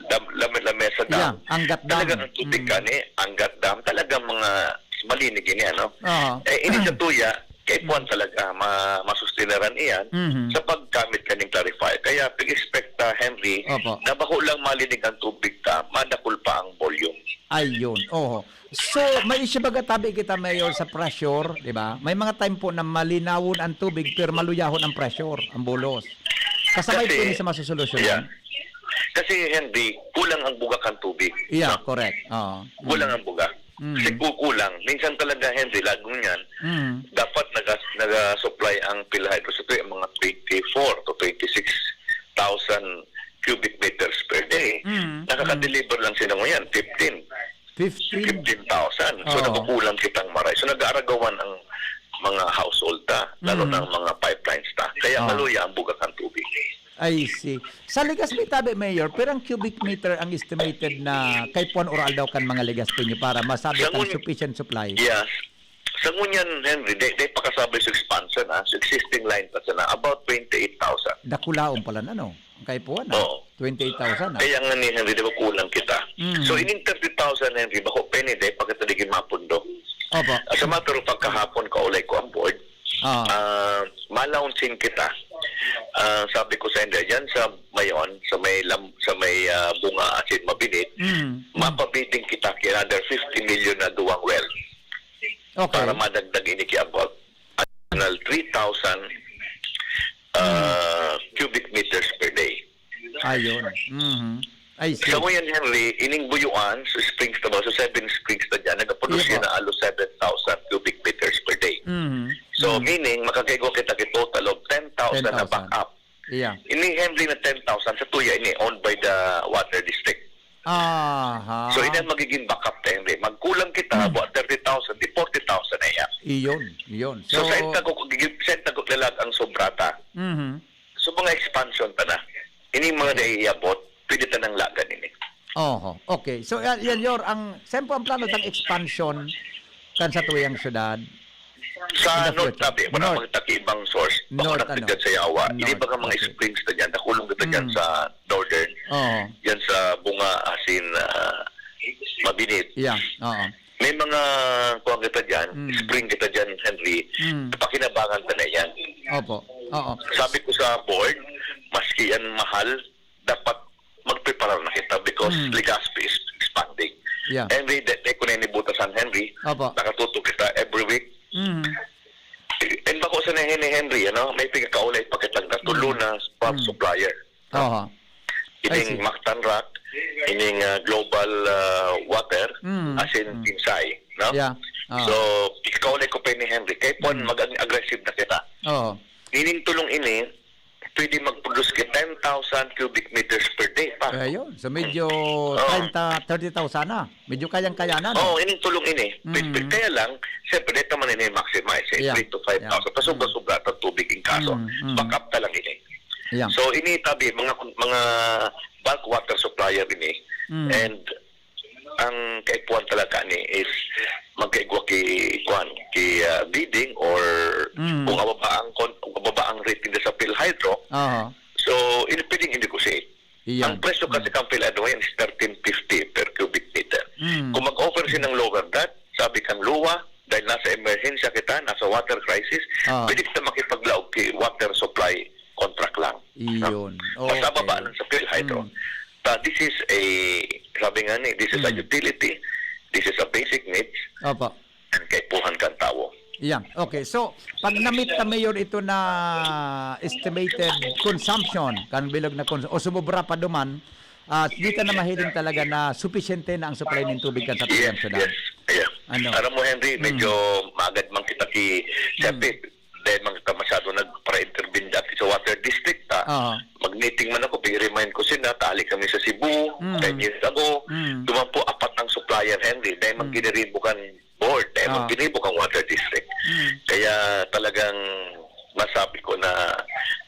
dam, Lame-, Lamesa Dam. Yeah, Angat Dam. Talagang ang tubig Mm. kani, Angat Dam, talagang mga malinig ini, ano? Oo. Eh, ini sa tuya, kaipuhan Mm. talaga, ma-, masustenaran iyan Mhm. sa paggamit kaning clarifier. Kaya, pig-expect ta, Henry, Opo. na bako lang malinig ang tubig ta, madakul pa ang volume. Ayun, oho. So, may issue baga tabi kita, Mayor, sa pressure, di ba? May mga time po na malinawon ang tubig, pero maluyahon ang pressure, ang bulos. Kasabay Kasi, po ini sa masusolusyonan? yeah. Kasi, Henry, kulang ang bugak ng tubig, Yeah, no? correct. Oo. Kulang Mm. ang bugak. Mm. Kasi kukulang. Minsan talaga, Henry, lagong yan, Mm. dapat naga-, naga-supply ang PhilHydro sa tuyo, mga twenty-four to twenty-six thousand cubic meters per day. Mm. Nakaka-deliver Mm. lang sila ngayon, fifteen. Fifteen? Fifteen thousand. So, Oo. nakukulang kitang maray. So, nag-aaragawan ang mga household ta, lalo Mm. na ang mga pipelines ta. Kaya Oo. maluya ang bugak ng tubig. I see. Sa Legazpi tabi, Mayor, pirang cubic meter ang estimated na kaipuhan or aldaw kan mga Legazpeño para masabi Sa kan ngun-, sufficient supply? Yes. Sa ngunyan, Henry, di, di pa kasabay sa expansion, ah. Sa existing line pa sana, about twenty-eight thousand. Dakulaon pala na, no? Ang kaipuhan, ah. Oo. Twenty-eight thousand, ah. Kaya nga ni Henry, di ba kulang kita? Mm. So, ining thirty thousand, Henry, bako pwede, di pa kita digin mapundo. Opo. As a matter of fact, kahapon, kaulay ko ang board. Ah. Ah, ma-launching kita. Ah, sabi ko sa inyo, yan sa Mayon, sa may lam-, sa may, ah, Bunga asin Mabinit, Mm, mm. mapabiding kita ki another fifty million na duwang well. Okay. Para madagdag ini ki about additional three thousand, ah, Mm. cubic meters per day. Ayun. Mhm. I see. Sa ngayon, Henry, ining Buyuan, sa Springs na ba, sa Seven Springs na dyan, nagaproduce Iya po. yan na alos seven thousand cubic meters per day. Mhm. So, Mhm. meaning, makakaigwa kita ki total of ten thousand na Ten thousand. backup. Iya. Ini Henry na ten thousand, sa tuya ini, owned by the water district. Aha. So, ini ang magiging backup na Henry. Magkulang kita, Hmm. buwan thirty thousand, di forty thousand na yan. Iyon, iyon. So, So, sa intag ko, sa intag ko lalag ang sobrata. Mhm. So, mga expansion ta na. Ini mga Okay. naiabot, pwede ta nang lagan ini. Oho. Okay. So, yan, yan, Yor, ang, saan po ang plano tang expansion kan sa tuyang syudad? Sa In the North future. Tabi, wala North. pang taki ibang source. Bako North, na ano? dyan sa Yawa. Hindi North, ba ka mga okay. springs na dyan? Nakulong kita dyan Mm. sa Northern. Oo. Dyan sa Bunga, asin, ah, Mabinit. Yeah, oo. May mga, kuwan kita dyan, Mm. spring kita dyan, Henry. Mm. Pakinabangan ta na yan. Opo. Oo. Sabi ko sa board, maski yan mahal, dapat magpreparar na kita because Mm. Legazpi is expanding. Yeah. Henry, de, de ko na inibuta San Henry. Opo. Nakatutok kita every week. Mm. And bako sa nahin ni Henry, ano, may pigkakaulay pa kitang natulo Mm. na pump Mm. supplier. Oho. Ining I see. Mactan Rock, ining, ah, Global, ah, Water, Mm. asin Mm. Kinsay, no? Yeah. Oo. So, ikaw na ko pa ni Henry. Kay Pon, Mm. mag-ag-, aggressive na kita. Oo. Ining tulong ini, pwede mag-produce ka ten thousand cubic meters per day pa. Ayun. So, medyo Oo. treinta, thirty thousand na. Medyo kayang-kaya na, no? Oo, ining tulong ini. Mm. Pit-, pit-, kaya lang, siyempre, dito man ini maximize, eh, Yeah. three to five thousand. Yeah. Pasobra-sobra Mm. ang tubig in kaso. Mm, mm. Backup ta lang ini. Yeah. So, ini tabi, mga, mga bulk water supplier ini. Mm. And ang kaipuhan talaga ni is magkaigwa ki, kuwan, ki, ah, bidding or Mm. kung ababa ang kon-, kung ababa ang rate nila sa PhilHydro. Aha. So, ini pwedeng i-negotiate. Iyan. Ang presyo kasi Mm. kan PhilHydro ngayon is thirteen fifty per cubic meter. Mm. Kung mag-offer siya ng lower that, sabi kang luwa, dahil nasa emerhensya kita, nasa water crisis, Ah. pwede kita makipaglaog ki water supply contract lang. Iyon. Mas Okay. nababa lang sa PhilHydro. Mm. Ta, this is a, sabi nga ni, this is a Mm. utility, this is a basic needs, Opo. and kaipuhan kan tawo. Yan. Okay. So, pag na-meet na, Mayor, ito na estimated consumption, kan bilog na cons-, o sumobra pa duman, ah, di ta na mahiling talaga na supisyente na ang supply ng tubig kan sa Yes, tuyang syudad. yes. Yeah. Ano? Aram mo, Henry, Mm. medyo maagad man kita ki Mm. Sepit. Dahil man kita masyado nagpara-intervene dati sa water district, ah. Oo. Mag-meeting man ako, pag-remind ko sila, tali kami sa Cebu, Mm. ten years ago. Mm. Duman po, apat ang supplier, Henry. Dahil man Mm. giniribo kan board, eh, Oo. magtinibo kang water district. Mm. Kaya talagang masabi ko na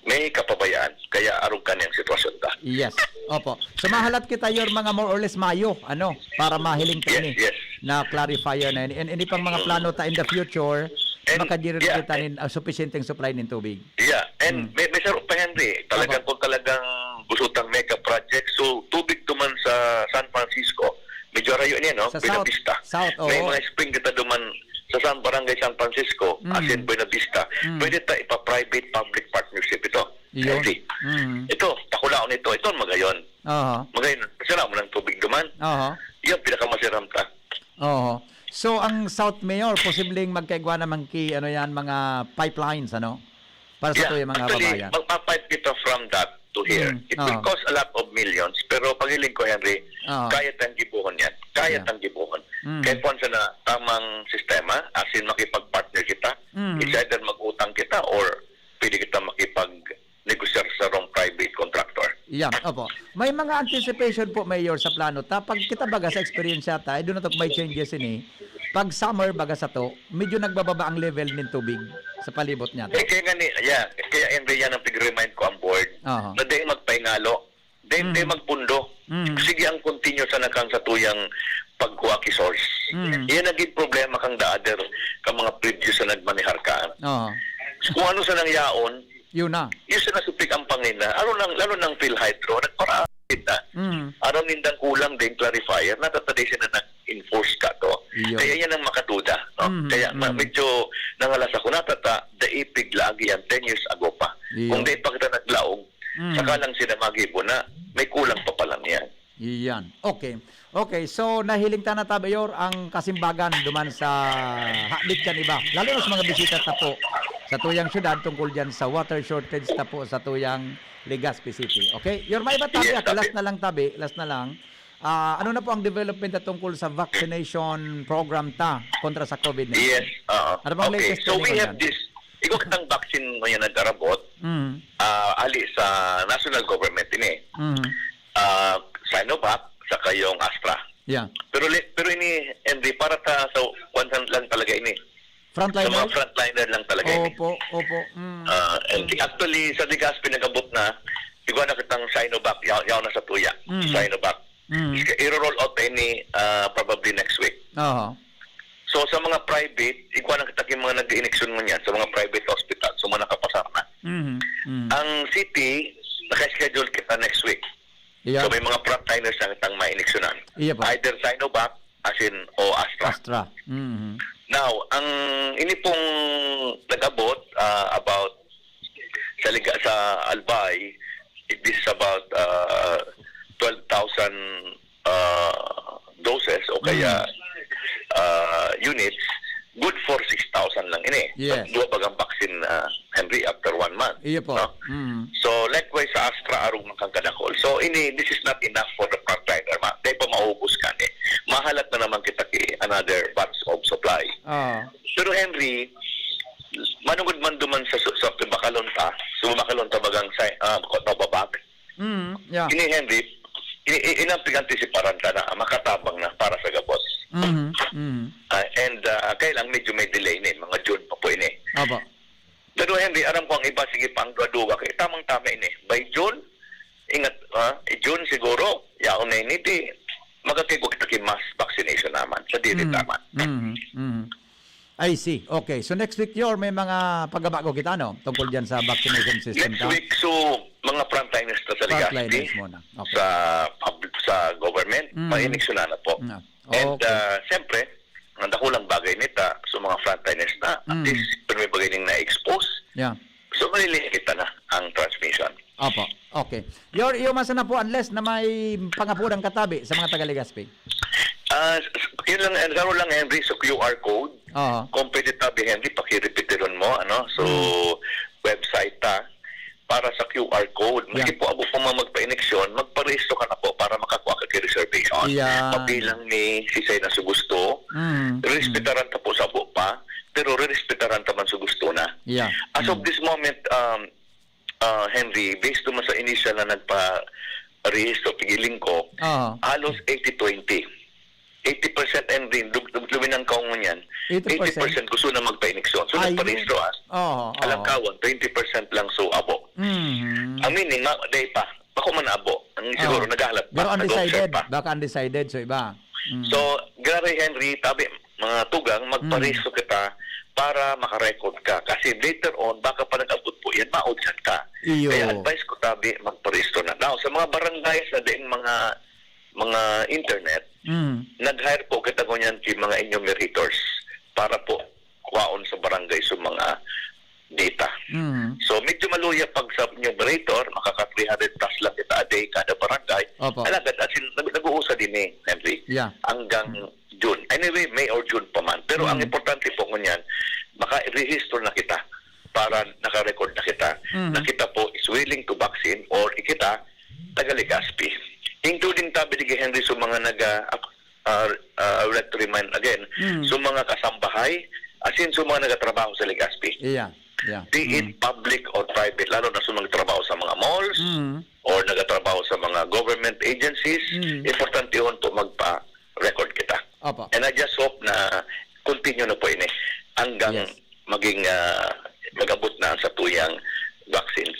may kapabayaan. Kaya arog ka niyang sitwasyon ta. Yes. Opo. So, mahalat kita, Yor, mga more or less Mayo, ano, para mahiling ta Yes, ini yes. na clarifier na ini. And ini pang mga Mm. plano ta in the future, And, makadiri yeah, kita eh. nin, ah, supisyenteng supply nin tubig. Yeah, and Mm. may, may saro pa, Henry. Talagang Opo. kung talagang gusto tang mega project, so tubig duman sa San Francisco, medyo arayo niya, no? Sa Buena South. Vista. South, May oo. mga spring kita duman sa San, Barangay San Francisco, Mm. as in Buena Vista. Mm. Pwede ta ipa-private public partnership ito. Yun. Henry. Mm. Ito, pakulaon ito. Ito ang magayon. Aha. Magayon, kasi wala mo ng tubig duman. Aha. Yan, pinakamasiram ta. Oo. So, ang South Mayor, posibleng magkaigwa naman ki, ano yan, mga pipelines, ano? Para sa Yeah, tuyang mga actually, kababayan. magpa-pipe kita from that to here. Mm, It will oo. cost a lot of millions, pero pagiling ko, Henry, Oo. kaya tang gibohon yan. Kaya Yeah. tang gibohon. Mm. Kaya kung sa na tamang sistema, as in makipag-partner kita, Mm. it's either mag-utang kita or pwede kita makipag-negosyo sa sarong private contractor. Yan, opo. May mga anticipation po, Mayor, sa plano ta. Pag kita baga sa eksperyensya ta, eh, doon na to may changes ini. Pag summer baga sa to, medyo nagbababa ang level nin tubig sa palibot niya. Eh, kaya nga ni, yeah, kaya yan, yan ang pag-remind ko ang board Aha. na dahil magpaingalo, dahil, Mm. dahil magpundo. Mm. Sige ang continue sa nakang sa tuyang pagkuha ki source. Mm. Yan naging problema kang the other, ka mga previous na nagmanihar ka. Oo. Kung ano sa nangyaon, Yun na. Yung sa nasupig ang Pangina, lalo nang, lalo nang PhilHydro, nagparaapit na. Mm. Aram nindang kulang din clarifier, natataday sila nag-enforce ka to. Iyo. Kaya yan ang makaduda, no? Mm, Kaya ma-, mm. medyo nangalas ako, natata, daipig lagi yan, ten years ago pa. Iyo. Kung di pa kita naglaog, Mm. saka lang sila magibo na may kulang pa pala niyan. Iyan. Okay. Okay, so nahiling ta na ta, Mayor, ang kasimbagan duman sa hapit kan iba. Lalo na sa mga bisita ta po sa tuyang syudad tungkol diyan sa water shortage ta po sa tuyang Legazpi City. Okay? Yor, may iba tabi, Yes, ah, tabi. last na lang tabi, last na lang. Ah, ano na po ang development na tungkol sa vaccination program ta kontra sa COVID nineteen? Yes, oo. Ano bang Okay, latest so po we ninyo have dyan? this, igwa kitang vaccine ngayon nag-arabot, Mm. ah, ali sa national government ini. Mm. Ah, Sinovac, saka yung Astra. Yeah. Pero li-, pero ini, Henry, para ta sa kwan lang talaga ini. Sa mga Frontliners? frontliner lang talaga ini. Opo, opo. Mm. Ah, and Mm. actually, sa Legazpi nag-abot na, igwa na kitang Sinovac, yaw, yaw na sa tuya. Mm. Sinovac. Mm. Iska-, iro-roll out na ini, ah, probably next week. Oho. So, sa mga private, igwa na kita yung mga nag-iiniksyon ngunyan, sa mga private hospital, so mga nakapasar na. Mhm. Mm. Ang city, naka-schedule kita next week. Iya. So, may mga frontliners na kitang mainiksyonan. Iya po. Either Sinovac, as in, o Astra. Astra. Mhm. Now, ang ini pong nag-abot, ah, about sa Liga-, sa Albay, it is about, ah, twelve thousand, ah, doses o kaya, Mm. ah, units, good for six thousand lang ini. Yes. Duwa bagang vaccine, ah, Henry, after one month, Iyo po. no? Mm. So, likewise sa Astra, arog man kang kadakol. So, ini, this is not enough for the frontliner. Ma-, dahil pa maubos ka ni. Mahalat na naman kita ki another batch of supply. Ah. Pero Henry, manungod man duman sa, sa, sa bakalon ta, sa bakalon ta bagang sa, ah, mababag. Mm, yeah. Ini, Henry, ini, ini, ini ang pag-antisiparan ta na makatabang na para sa gabos. Mhm, mhm. Ah, and, ah, kaya lang medyo may delay ni, mga June pa po ini. Opo. Pero Henry, aram ko ang iba, sige pa ang duwa-duwa, kaya tamang-tama ini. By June, ingat, ha? Eh, June siguro, yaon na ini, di, magkakigwa kita ki mass vaccination naman, sa dili Mm, taman. mhm, mhm. I see. Okay. So next week, Yor, may mga pagbabago kita, no? Tungkol dyan sa vaccination system Next ta? week, so, mga frontliners na sa Legazpi, Frontliners muna. Okay. sa pub-, sa government, Mm. may eleksyon na po. Mm. And, Okay. ah, siyempre, ang dakulang bagay nita, sa mga frontliners na, at Mm. least, pero may bagay ning na-expose. Yeah. So, maliliit na ang transmission. Opo. Okay. Yor, iyo man sana po, unless na may pangapuran katabi sa mga taga Legazpi. Ah, s-, s-, yun lang, and lalo lang, Henry, sa Q R code, Oo. kung pwede tabi, Henry, pakirepetiron mo, ano? So, Mm. website ta, para sa Q R code. Maski Yeah. po abo pa man magpa-ineksyon, magparehistro ka na po para makakuha ka ki reservation. Yeah. Mabilang ni sisay na su gusto, Mm, mm. respetaran ta po sa abo pa, pero rerespetaran ta man su gusto na. Yeah. As of Mm. this moment, um, ah, Henry, based naman sa initial na nagpa-rehistro, pigiling ko, Oo. halos eighty twenty. eighty percent, Henry, lub-, lub-, luminang kaungon yan. Eighty percent? Eighty percent gusto na magpa-injection. So, Ayun. nagparehistro, ah. Oo, oo. Alangkawan, twenty percent lang so abo. Mhm. Ang meaning, ma-, day pa. Bako man abo. Ang siguro, Oo. naghahalat pa, Pero undecided. nag-observe pa. Baka undecided, so iba. Mm. So, grabe, Henry, tabi, mga tugang, magparehistro Mm. kita para makarecord ka. Kasi later on, baka pa nag-abot po yan, maudyan ka. Iyo. Kaya advice ko, tabi, magparehistro na. Now, sa mga barangay na diin mga mga internet, Mm. nag-hire po kita ngunyan ki mga enumerators para po kuhaon sa barangay sa mga data. Mm. So, medyo maluya pag sa enumerator, makaka three hundred plus lang kita a day kada barangay. Opo. Alagad, as in, nag-, nag-uusa din eh, Henry. Yeah. Hanggang Mm. June. Anyway, May or June pa man. Pero ang Mm. importante po ngunyan, makarehistro na kita para naka-record na kita Mm. na kita po is willing to vaccine or kita taga Legazpi. Including tabi digdi, Henry, sa mga naga, ah, ah, I would like to remind again, Mm. sa mga kasambahay, as in sa mga nagatrabaho sa Legazpi. Yeah, yeah. Be it Mm. public or private, lalo na sa mga trabaho sa mga malls Mm. or nagatrabaho sa mga government agencies, Mm. importante yun po magpa-record kita. Opo. And I just hope na continue na po ini hanggang Yes. maging, ah, mag-abot na ang satuyang vaccines.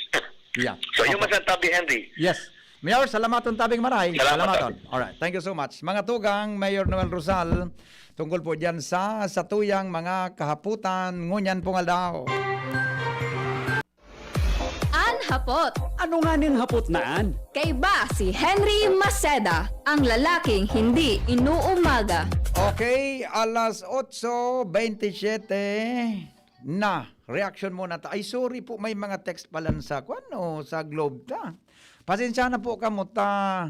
Yeah. So, yung Opo. masantabi, Henry. Yes. Mayor, salamaton tabing maray. Salamat, Salamaton. Ate. Alright. Thank you so much. Mga tugang, Mayor Noel Rosal, tungkol po dyan sa satuyang mga kahaputan, ngunyan pong aldaw. An hapot. Ano nga ning hapot na an? Kaiba si Henry Maceda, ang lalaking hindi inuumaga. Okay, alas otso bentisiete na. Reaction muna ta. Ay, sorry po, may mga text pala sa, kwan, o, sa Globe ta. Pasensya na po kamo ta.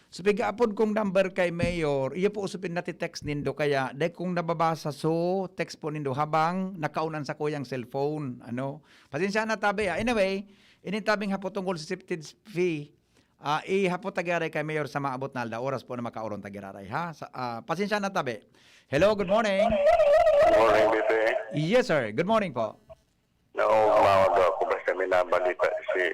So, piga-apod kong number kay Mayor, iyo po usupin nati-text nindo, kaya dai kong nababasa, so text po nindo habang nakaunan sa kuyang cellphone. Ano? Pasensya na tabi, ah. Anyway, ini tabing hapot tungkol sa safety fee, ah, ihapot ta giraray kay Mayor sa maabot na aldaw. Oras po na makaoron ta giraray, ha? Sa, ah, pasensya na tabi. Hello, good morning. Morning, B P. Yes, sir. Good morning po. Naugmawa daw ako, basta may nabalita si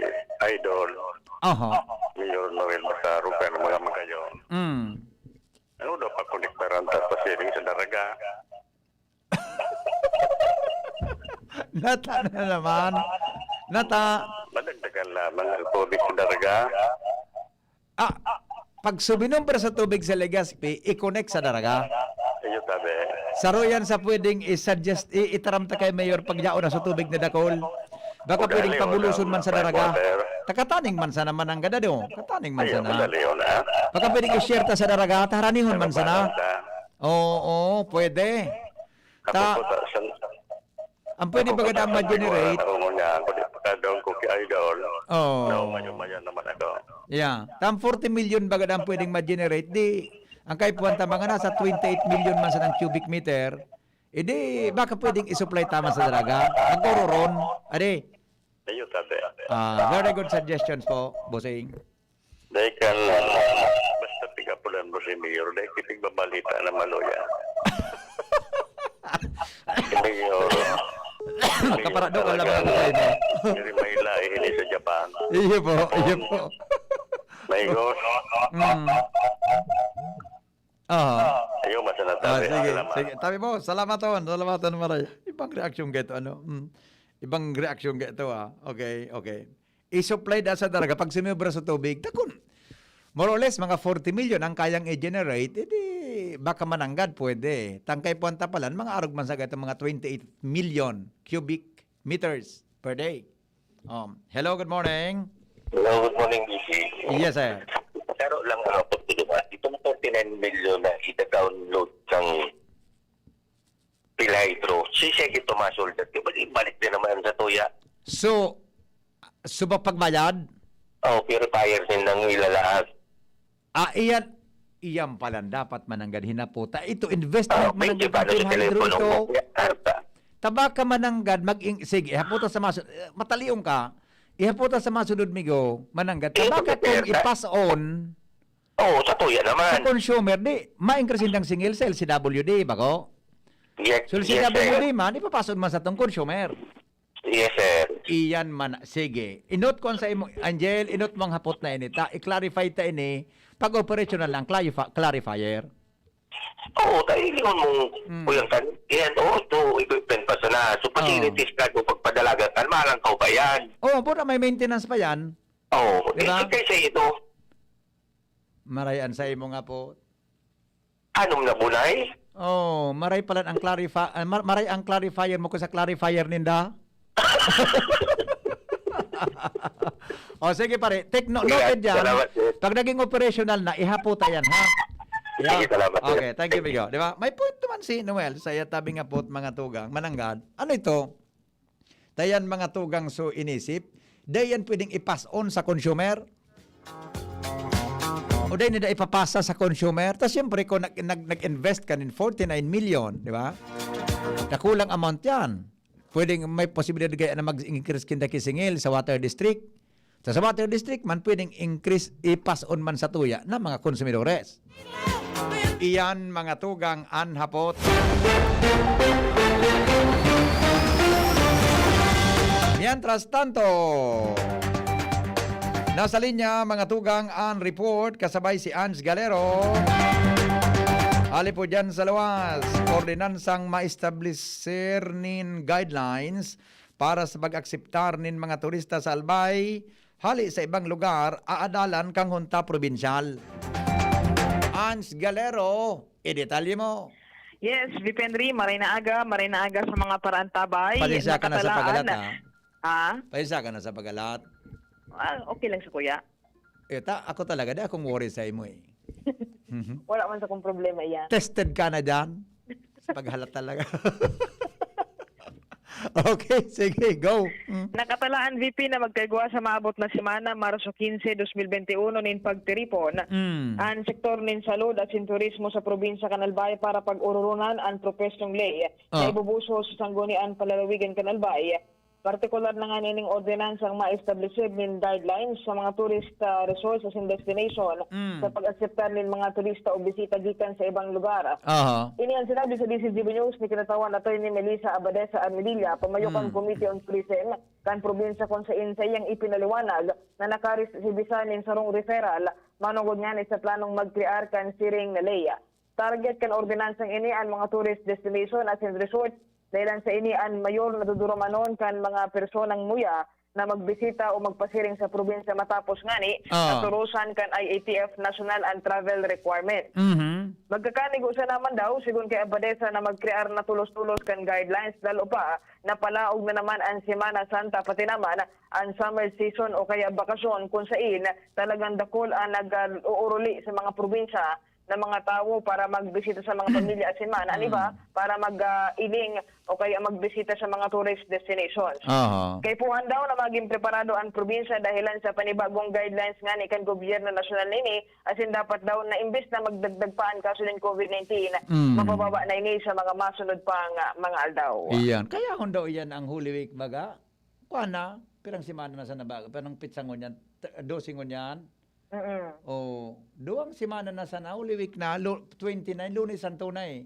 Idol, Aha. Mayor Noel Basaro, kan mga magayon. Mm. Ano daw, pakonektaran ta pa siring sa Daraga? Nata na naman. Nata. Madagdagan lamang ang tubig sa Daraga. Ah, pag suminumpra sa tubig sa Legazpi, i-connect sa Daraga. Iyo, tabi. Saro yan sa pwedeng i-suggest, i-, itaram ta kay Mayor pag yaon na sa tubig na dakol. Baka O, pwedeng dali, wala, pabuluson man sa wala, Daraga. Water. Takataning man sana mananggad, ano? Kataning man Ayaw, sana. Madali yun, ha? Baka pwedeng i-share ta sa Daraga, taharanihon man sana. Nagbabaran ka. Oo, pwede. Ako Ta-, po, ta-, san-, ang pwede ako baga po, daw ta-, ma-generate? Ako ngunyan, ako di pa ka doon ko ki Idol. Oo. No, maya-maya naman ako. Yeah. Tam forty million baga daw pwedeng ma-generate. Di, ang kaipuhan ta mga nasa twenty-eight million man sanang cubic meter. Eh di, baka pwedeng i-supply ta man sa Daraga. Magkororon. Adi. Ayun, tabi. Ah, very good suggestions po, Bossing. Dahil kan, basta pigapulan mo si Mayor, dahil kipigbabalita na maluya. Si Mayor. Kaparado ka lang talaga. Ako tayo, no? Diri may lahi ini sa Japan. Iyo po, iyo po. May ghost. Mm. Aha. Ayaw, basta na Ah, tabi. sige, Salamat. sige. Tabi mo, salamaton, salamaton, maray. Ibang reaksyon ka ito, ano? Mm. Ibang reaksyon ka ito, ah. Okay, okay. I-supply da sa Daraga pag sumobra sa tubig. Takon, more or less, mga forty million ang kayang i-generate. Eh, di, baka mananggad, pwede. Tangkay puwan tapalan, mga arog man sa gato, mga twenty-eight million cubic meters per day. Um, hello, good morning. Hello, good morning, B C. Yes, sir. Pero lang ang apot ko diba? Itong forty-nine million na ida-download ng Pilay, bro. Si Sige Tomas Uldat, di ba ibalik din naman sa tuya? So, so ba pagbayad? Oh, purifier din nang ilalaag. Ah, iyan, iyan pala dapat mananggad hinaputa. Ito, investment Ah, mananggad medyo paano ang sa telepono hydro ito. mo? Kaya, ano ba? Tabaka mananggad, mag-ing-, sige, haputa sa masu-, eh, matalion ka, ihaputa sa masunod, migo, mananggad. Eh, Tabaka kung pagkakita. i-pass on Oo, sa tuya naman. sa consumer, di, ma-increase nindang singil sa L C W D, bako? Yes, So, yes, sir. L C W D man, ipapason man sa tong consumer. Yes, sir. Iyan man, sige. Inot ko sa imo, Angel, inot mo ang hapot na ini. Ta, i-clarify ta ini. Pag operational lang, clarifi-, clarifier. Oo, tayo lingon mong Mm. kuyang kan, yan, oo, to equipment pa sana. So, Oo. Facilities ka, kung pagpadalagan ka, malang ka ba yan? Oo, pura may maintenance pa yan. Oo, Di ba? eh, kaysa ito. Maray an sa imo nga po. Anom na bunay? Oh, maray pala ang clarifi-, ah, mar-, maray ang clarifier mo ko sa clarifier ninda. Oh, sige pare, take no-, Sige, noted yan. salamat, sir. Pag naging operational na, ihapot yan, ha? Sige, Yeah. salamat, sir. Okay, thank you, Thank you. Bigo. Di ba? May point naman si Noel sa iya tabing apot, mga tugang, mananggad. Ano ito? Dayan mga tugang so inisip, dayan pwedeng i-pass on sa consumer. O dayan nila ipapasa sa consumer. Tas siyempre, kung nag-, nag-, nag-invest ka nin forty-nine million, di ba? Dakulang amount yan. Pwedeng may posibilidad kaya na mag-increase kinda kisingil sa water district. Sa, sa water district man, pwedeng increase, i-pass on man sa tuya na mga konsumidores. Iyan, mga tugang, an hapot. Mientras tanto, nasa linya, mga tugang, an report kasabay si Ans Galero. Hali po dyan sa luwas, ordinansang ma-establisir nin guidelines para sa pag-akseptar nin mga turista sa Albay hali sa ibang lugar, aadalan kan Hunta Probinsyal. Ans Galero, idetalye mo. Yes, V P Henry, maray na aga, maray na aga sa mga paraantabay. Pasensya ka na sa Nakatalaan pagalat, na ha? Ha? Pasensya ka na sa pagalat. Ah, okay lang sa kuya. Eh, ta-, ako talaga, di akong worry sa imo eh. Wala man sa kong problema iyan. Tested ka na dyan? Sa paghalat talaga. Okay, sige, go. Mm. Nakatalaan, V P, na magkaigwa sa maabot na semana, Marso quince, dos mil veintiuno, nin pagtiripon Mm. an sektor nin salud asin turismo sa probinsya kan Albay para pag-ororonan an propuestong ley na Oh. ibubuso sa sanggunian palalawigan kan Albay. Partikular na nga nining ordinansang ma-establisyar nin guidelines sa mga tourist, ah, resorts asin destination Mm. sa pag-akseptar nin mga turista o bisita gikan sa ibang lugar. Aha. Ini an sinabi sa D C G B News ni Kinatawan Attorney Melissa Abadesa Armedilla, pamayo kan Mm. Committee on Tourism kan probinsya, kun sain saiyang ipinaliwanag na nakaresibisa nin sarong referral manongod ngani sa planong magkrear kan siring na ley. Target kan ordinansang ini an mga tourist destination asin resort, dahilan sa ini an mayor na dudurumanon kan mga personang muya na magbisita o magpasiring sa probinsya matapos ngani Ah. naturusan kan I A T F National an travel requirement. Mhm. Magkakanigo sana man daw, sigon kay Abadesa, na magkrear na tolos-tolos kan guidelines, lalo pa na palaog na naman an Semana Santa, pati naman an summer season o kaya bakasyon, kun sain talagang dakul an nag-uuruli sa mga probinsya na mga tawo para magbisita sa mga pamilya asin man an iba Mm. para mag, ah, iling o kaya magbisita sa mga tourist destinations. Aha. Kaipuhan daw na magin preparado an probinsya dahilan sa panibagong guidelines ngani kan gobyerno nasyonal nini, asin dapat daw na imbes na magdagdag pa an kaso nin covid nineteen, Mm. mapababa na ini sa mga masunod pang, ah, mga aldaw. Iyan. Kaya hon daw iyan ang Holy Week, baga? Kuwan na, pirang semana na sana ba? Pirang petsa ngunyan? T-, dose ngunyan? Mm. O, duwang semana na sana, Holy Week na, lu-, twenty-nine, Lunes Santo na eh.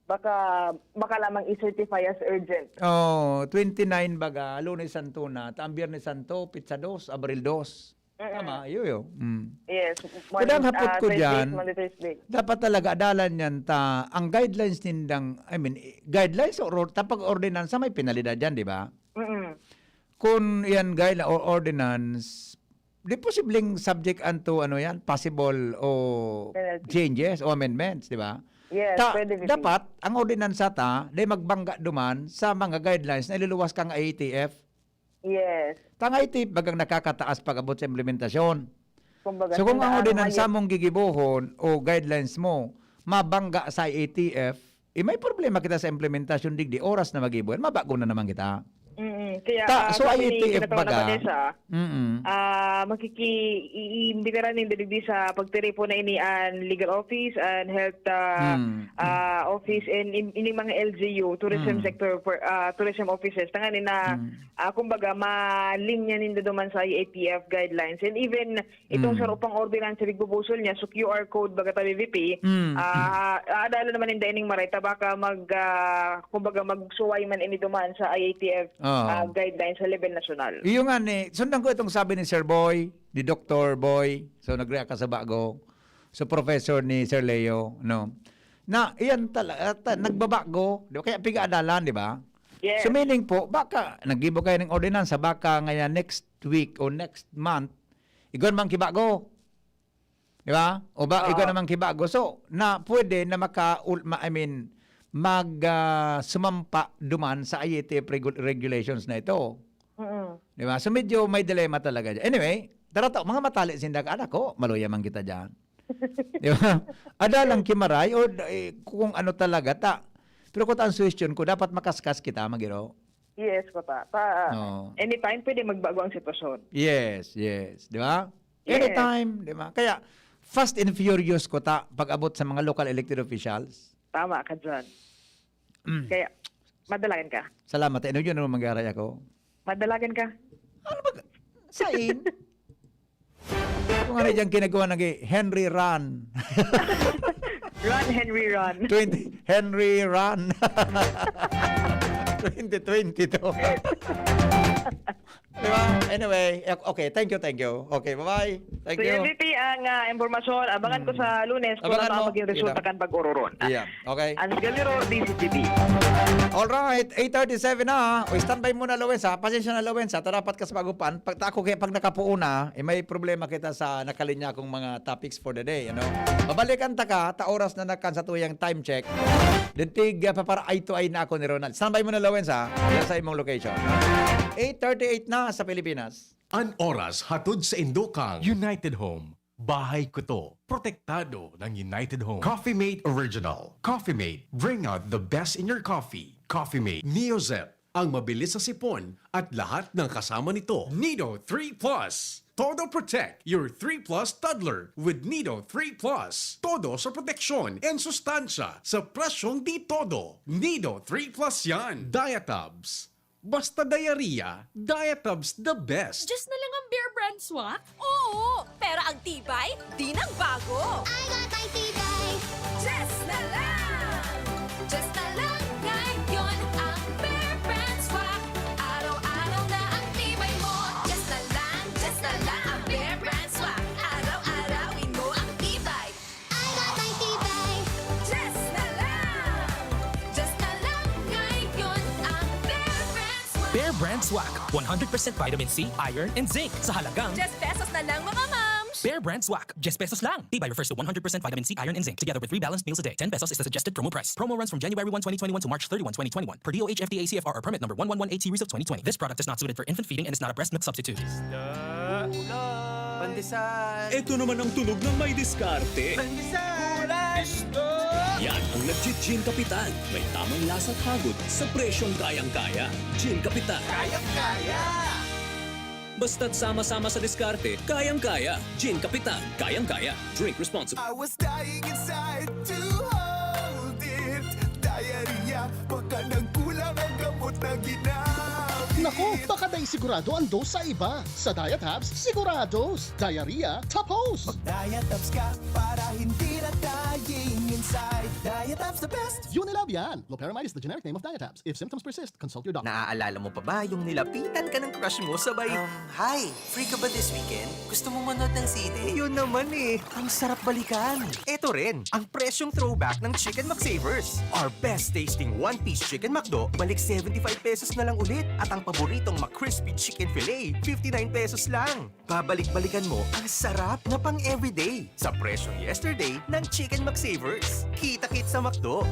Baka, baka lamang i-certify as urgent. Oh, twenty-nine baga, Lunes Santo na. Ta ang Biyernes Santo, petsa dos, Abril dos. Mm. Tama, iyo, iyo. Mm. Yes. Kada ang Monday, hapot ah, ko Thursday, dyan, Monday, Thursday. Dapat talaga adalan yan ta, ang guidelines nindang, I mean, eh, guidelines o ro-, tapag ordinansa may penalidad yan, di ba? Mm. Kun yan guideline or ordinance, di posibleng subject unto, ano yan, possible o Penalty. changes o amendments, di ba? Yes, Ta-, pwede, V P. dapat, ang ordinansa ta, di magbangga duman sa mga guidelines na iluluwas kang I A T F. Yes. Tang I T bagang nakakataas pag-abot sa implementasyon. Kumbaga, So, kung ang tandaan mo ordinansa ngayon. mong gigibohon o guidelines mo, mabangga sa I A T F, eh, may problema kita sa implementasyon digdi, oras na magibo yan, mabago na naman kita. Mm-mm. Kaya, Ta-, ah, so, sabi ni I A T F Kinatawan baga? Abadesa, Mm-mm. ah, makiki-, i-, iimbitaran ninda digdi sa pagtiripon na ini an legal office, an health, ah, Mm. ah, office, and in-, ini mga L G U, tourism Mm. sector, for, ah, tourism offices. Tanganing na, Mm. ah, kumbaga, malinya ninda duman sa I A T F guidelines. And even itong Mm. saro pang ordinansa, nagbubusol niya, so Q R code, baga tabi, V P, Mm. ah, aadalan naman ninda ining maray, ta baka mag, ah, kumbaga, magsuway man ini duman sa I A T F, Oo. ah, guidelines sa level nasyonal. Iyo nga ni, sundan ko itong sabi ni Sir Boy, ni Doktor Boy. So, nag-react ka sa bago. So, professor ni Sir Leo, no? Na, iyan tala-, ta-, nagbabago, di ba? Kaya piga-adalan, di ba? Yes. So, meaning po, baka naggibo kayo ng ordinansa, baka ngayon next week o next month, igwan mang kibago. Di ba? O ba, igwan Oo. namang kibago. So, na pwede na maka-, ul-, ma-, I mean, mag, ah, sumampa duman sa I A T F regu-, regulations na ito. Mm. Di ba? So, medyo may dilemma talaga dyan. Anyway, tara to, mga matali sinda ka, anak ko, maluya man kita dyan. Di ba? Ada lang kimaray o, eh, kung ano talaga ta. Pero kung ang suggestion ko, dapat makaskas kita, magiro. Yes, Kota. Ta, Oo. anytime pwede magbago ang sitwasyon. Yes, yes. Di ba? Yes. Anytime, di ba? Kaya, fast and furious ko ta pag-abot sa mga local elected officials. Tama ka dyan. Mm. Kaya, madalagan ka. Salamat. Eh, ano yun? Ano, mag-aray ako? Madalagan ka. Ano ba? Sain? Kung ano dyan ginagawa ng Henry Run. Run, Henry, run. Twenty, Henry Run. Twenty twenty-two. Di ba? Anyway, okay, thank you, thank you. Okay, bye-bye. Thank Kuya you. M V P, ang, ah, impormasyon, abangan ko Hmm. sa Lunes kung Abangan ano mo. maging resulta Kita. kan pag-ururon. Yeah, okay. Hans Galmiro, D Z T V. Alright, eight thirty-seven na. O, standby muna, Lowensa. Pasensya na, Lowensa. Tarapat ka sa bago pan. Pag tako kaya pag nakapuo na, eh, may problema kita sa nakalinya kong mga topics for the day, ano? Babalikan ta ka, ta oras na nakan sa tuyang time check. Dintig, ah, papara eye to eye na ako ni Ronald. Standby muna, Lowensa. Diyan sa imong location. Eight thirty-eight na sa Pilipinas. An oras hatod sa Indokang United Home. Bahay ko to. Protektado ng United Home. Coffee Mate Original. Coffee Mate. Bring out the best in your coffee. Coffee Mate. Neozet. Ang mabilis sa sipon at lahat ng kasama nito. Nido three plus. Todo Protect your three plus toddler with Nido three plus. Todo sa proteksyon and sustansya sa presyong di todo. Nido three plus yan. Diatabs. Basta diarrhea, Diatabs the best. Just na lang ang Bear Brand Swak? Oo! Pero ang tibay, di nagbago. I got my tibay. Just na lang! Just na lang ngayon ang Bear Brand Swak. Araw-araw na ang tibay mo. Just na lang, just na lang ang Bear Brand Swak. Araw-arawin mo ang tibay. I got my tibay. Just na lang. Just na lang ngayon ang Bear Brand Swak. Bear Brand Swak, one hundred percent vitamin C, iron, and zinc sa halagang Diyes pesos na lang, mga mams! Bear Brand Swak, diyes pesos lang. Tibay refers to one hundred percent vitamin C, iron, and zinc, together with three balanced meals a day. Ten pesos is the suggested promo price. Promo runs from January one, twenty twenty-one to March thirty-one, twenty twenty-one, per D O H F D A C F R or permit number one one one eight series of twenty twenty. This product is not suited for infant feeding and is not a breast milk substitute. Pandesal. Ito naman ang tunog ng may diskarte. Pandesal. Yan ang nagji-Gin Kapitan. May tamang lasa at hagod sa presyong kayang-kaya. Gin Kapitan. Kayang-kaya. Basta't sama-sama sa diskarte, kayang-kaya. Gin Kapitan, kayang-kaya. Drink responsibly. I was dying inside to hold it. Diarrhea, baka nagkulang ang gamot na ginamit. Naku, baka dai sigurado ang dose sa iba. Sa Diatabs, sigurados. Diarrhea, tapos. Mag-Diatabs ka para hindi na dying inside. Diatabs the best. Unilab yan. Loperamide is the generic name of Diatabs. If symptoms persist, consult your doctor. Naaalala mo pa ba yung nilapitan ka ng crush mo sabay, Um, hi! Free ka ba this weekend? Gusto mong manood ng sine? Yun naman eh! Ang sarap balikan! Eto rin, ang presyong throwback ng Chicken McSavers. Our best tasting one-piece Chicken McDo, balik seventy-five pesos na lang ulit. At ang paboritong McCrispy Chicken Fillet, fifty-nine pesos lang. Babalik-balikan mo ang sarap na pang-everyday sa presyong yesterday ng Chicken McSavers. Kita-kits sa McDo!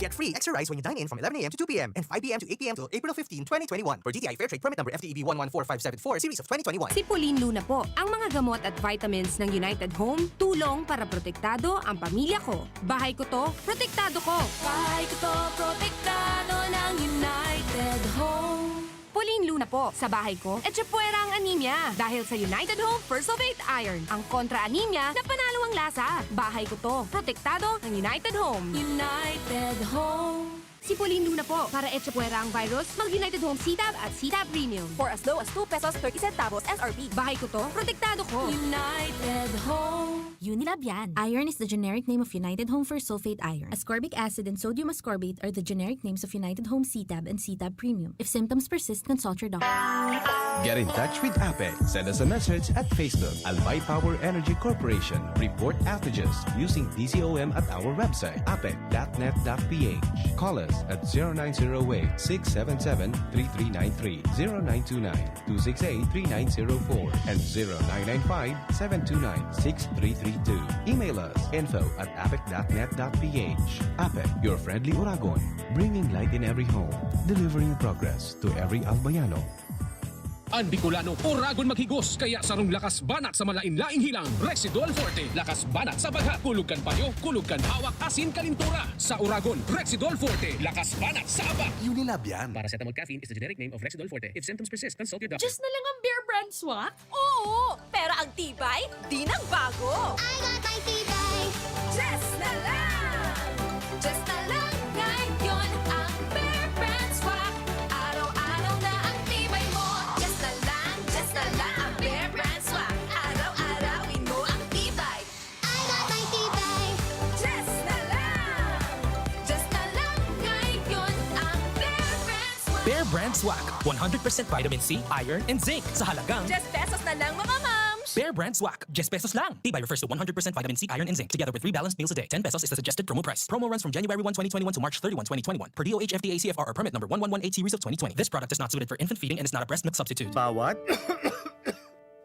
Get free extra rice when you dine in from eleven a m to two p m and five p m to eight p m till April fifteen, twenty twenty-one, per D T I Fair Trade Permit Number F T E B one one four five seven four, Series of twenty twenty-one. Si Pauline Luna po. Ang mga gamot at vitamins ng United Home, tulong para protektado ang pamilya ko. Bahay ko to, protektado ko. Bahay ko to, protektado ng United Home. Pauline Luna po. Sa bahay ko, etchepuera ang anemia. Dahil sa United Home First of Eight Iron, ang kontra anemia na panalo ang lasa. Bahay ko to, protektado ng United Home. United Home. Sipulihin niyo na po. Para echa puwera ang virus, mag-United Home C-Tab at C-Tab Premium. For as low as two pesos thirty centavos S R P. Bahay ko to, protektado ko. United Home. Unilab yan. Iron is the generic name of United Home Fersulfate Iron. Ascorbic acid and sodium ascorbate are the generic names of United Home C-Tab and C-Tab Premium. If symptoms persist, consult your doctor. Get in touch with APEC. Send us a message at Facebook, Albay Power Energy Corporation. Report outages using D C O M at our website, apec dot net dot P H. Call us at zero nine zero eight, six seven seven, three three nine three, zero nine two nine, two six eight, three nine zero four, and zero nine nine five, seven two nine, six three three two. Email us, info at apec dot net dot P H. APEC, your friendly Oragon, bringing light in every home, delivering progress to every Albayano. An Bicolano, oragon maghigos, kaya sarong lakas banat sa malain-laing hilang, Rexidol Forte. Lakas banat sa bagha, kulog kan panyo, kulog kan hawak, asin kalintura. Sa oragon, Rexidol Forte, lakas banat sa abak. Unilab yan. Paracetamol caffeine is the generic name of Rexidol Forte. If symptoms persist, consult your doctor. Diyos na lang ang Bear Brand Swak? Oo, pero ang tibay, di nagbago. I got my tibay. Diyos na lang! Diyos na lang ngayon ang Bear Brand Swak. Araw-araw na ang tibay mo. Diyos na lang, Diyos na lang ang Bear Brand Swak. Araw-arawin mo ang tibay. I got my tibay. Diyos na lang! Diyos na lang ngayon ang Bear Brand Swak. Bear Brand Swak, one hundred percent vitamin C, iron, and zinc sa halagang Diyes pesos na lang, mga mams! Bear Brand Swak, diyes pesos lang. Tibay refers to one hundred percent vitamin C, iron, and zinc, together with three balanced meals a day. Ten pesos is the suggested promo price. Promo runs from January one, twenty twenty-one to March thirty-one, twenty twenty-one, per D O H F D A C F R or permit number one one one eight series of twenty twenty. This product is not suited for infant feeding and is not a breast milk substitute. Bawat,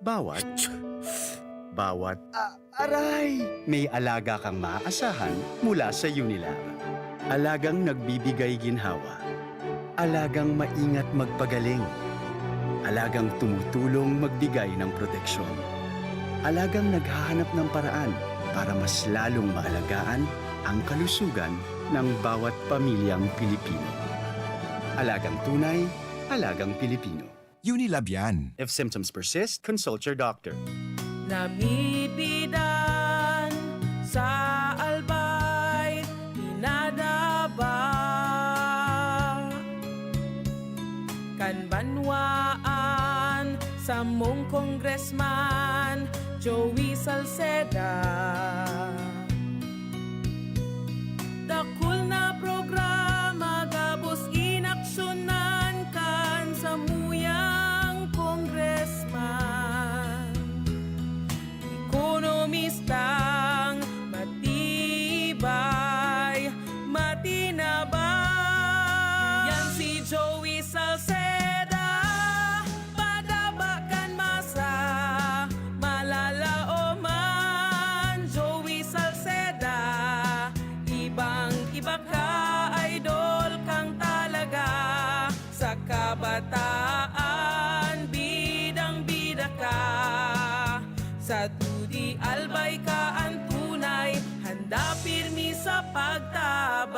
bawat, bawat, ah, aray! May alaga kang maaasahan mula sa Unilab. Alagang nagbibigay ginhawa. Alagang maingat magpagaling. Alagang tumutulong magbigay ng proteksyon. Alagang naghahanap ng paraan para mas lalong maalagaan ang kalusugan ng bawat pamilyang Pilipino. Alagang tunay, alagang Pilipino. Unilab yan. If symptoms persist, consult your doctor. Namidbidan sa Albay, pinadaba kan banwaan, samong Congressman, Joey Salceda. Dakul na programa gabos inaksyonan kan samuyang congressman. Ekonomistang matibay, matinabang. Yan si Joey Salceda, padaba kan masa, malalaoman. Joey Salceda, ibang-iba ka, idol kang talaga. Sa kabataan, bidang-bida ka. Sa dudi, Albay ka an tunay, handa pirmi sa pagtabang.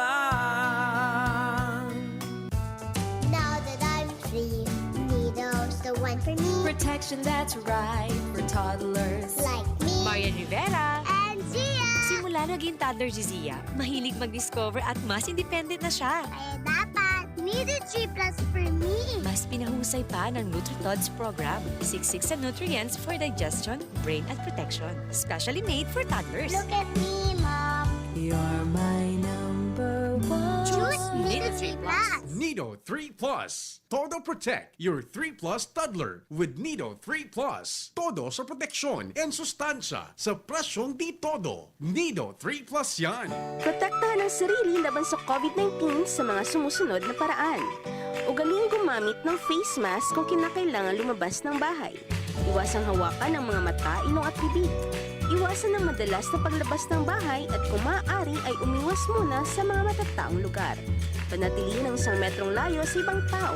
Now that I'm free, Nido's the one for me. Protection that's right for toddlers. Like me. Marian Rivera. And Zia. Simula naging toddler si Zia, mahilig mag-discover at mas independent na siya. Kaya dapat Nido three plus for me. Mas pinahusay pa ng NutriTods program. Siksik sa nutrients for digestion, brain at protection. Specially made for toddlers. Look at me, Mom. You're my number one. Choose Nido three plus. Nido three plus. Todo Protect, your three plus toddler with Nido three plus. Todo sa proteksyon and sustansya sa presyong di todo. Nido three plus yan. Protektahan ang sarili laban sa COVID nineteen sa mga sumusunod na paraan. Ugaling gumamit ng face mask kung kinakailangan lumabas ng bahay. Iwasang hawakan ang mga mata, ilong at bibig. Iwasan ang madalas na paglabas ng bahay at kung maaari ay umiwas muna sa mga matataong lugar. Panatilihin ang isang metrong layo sa ibang tao.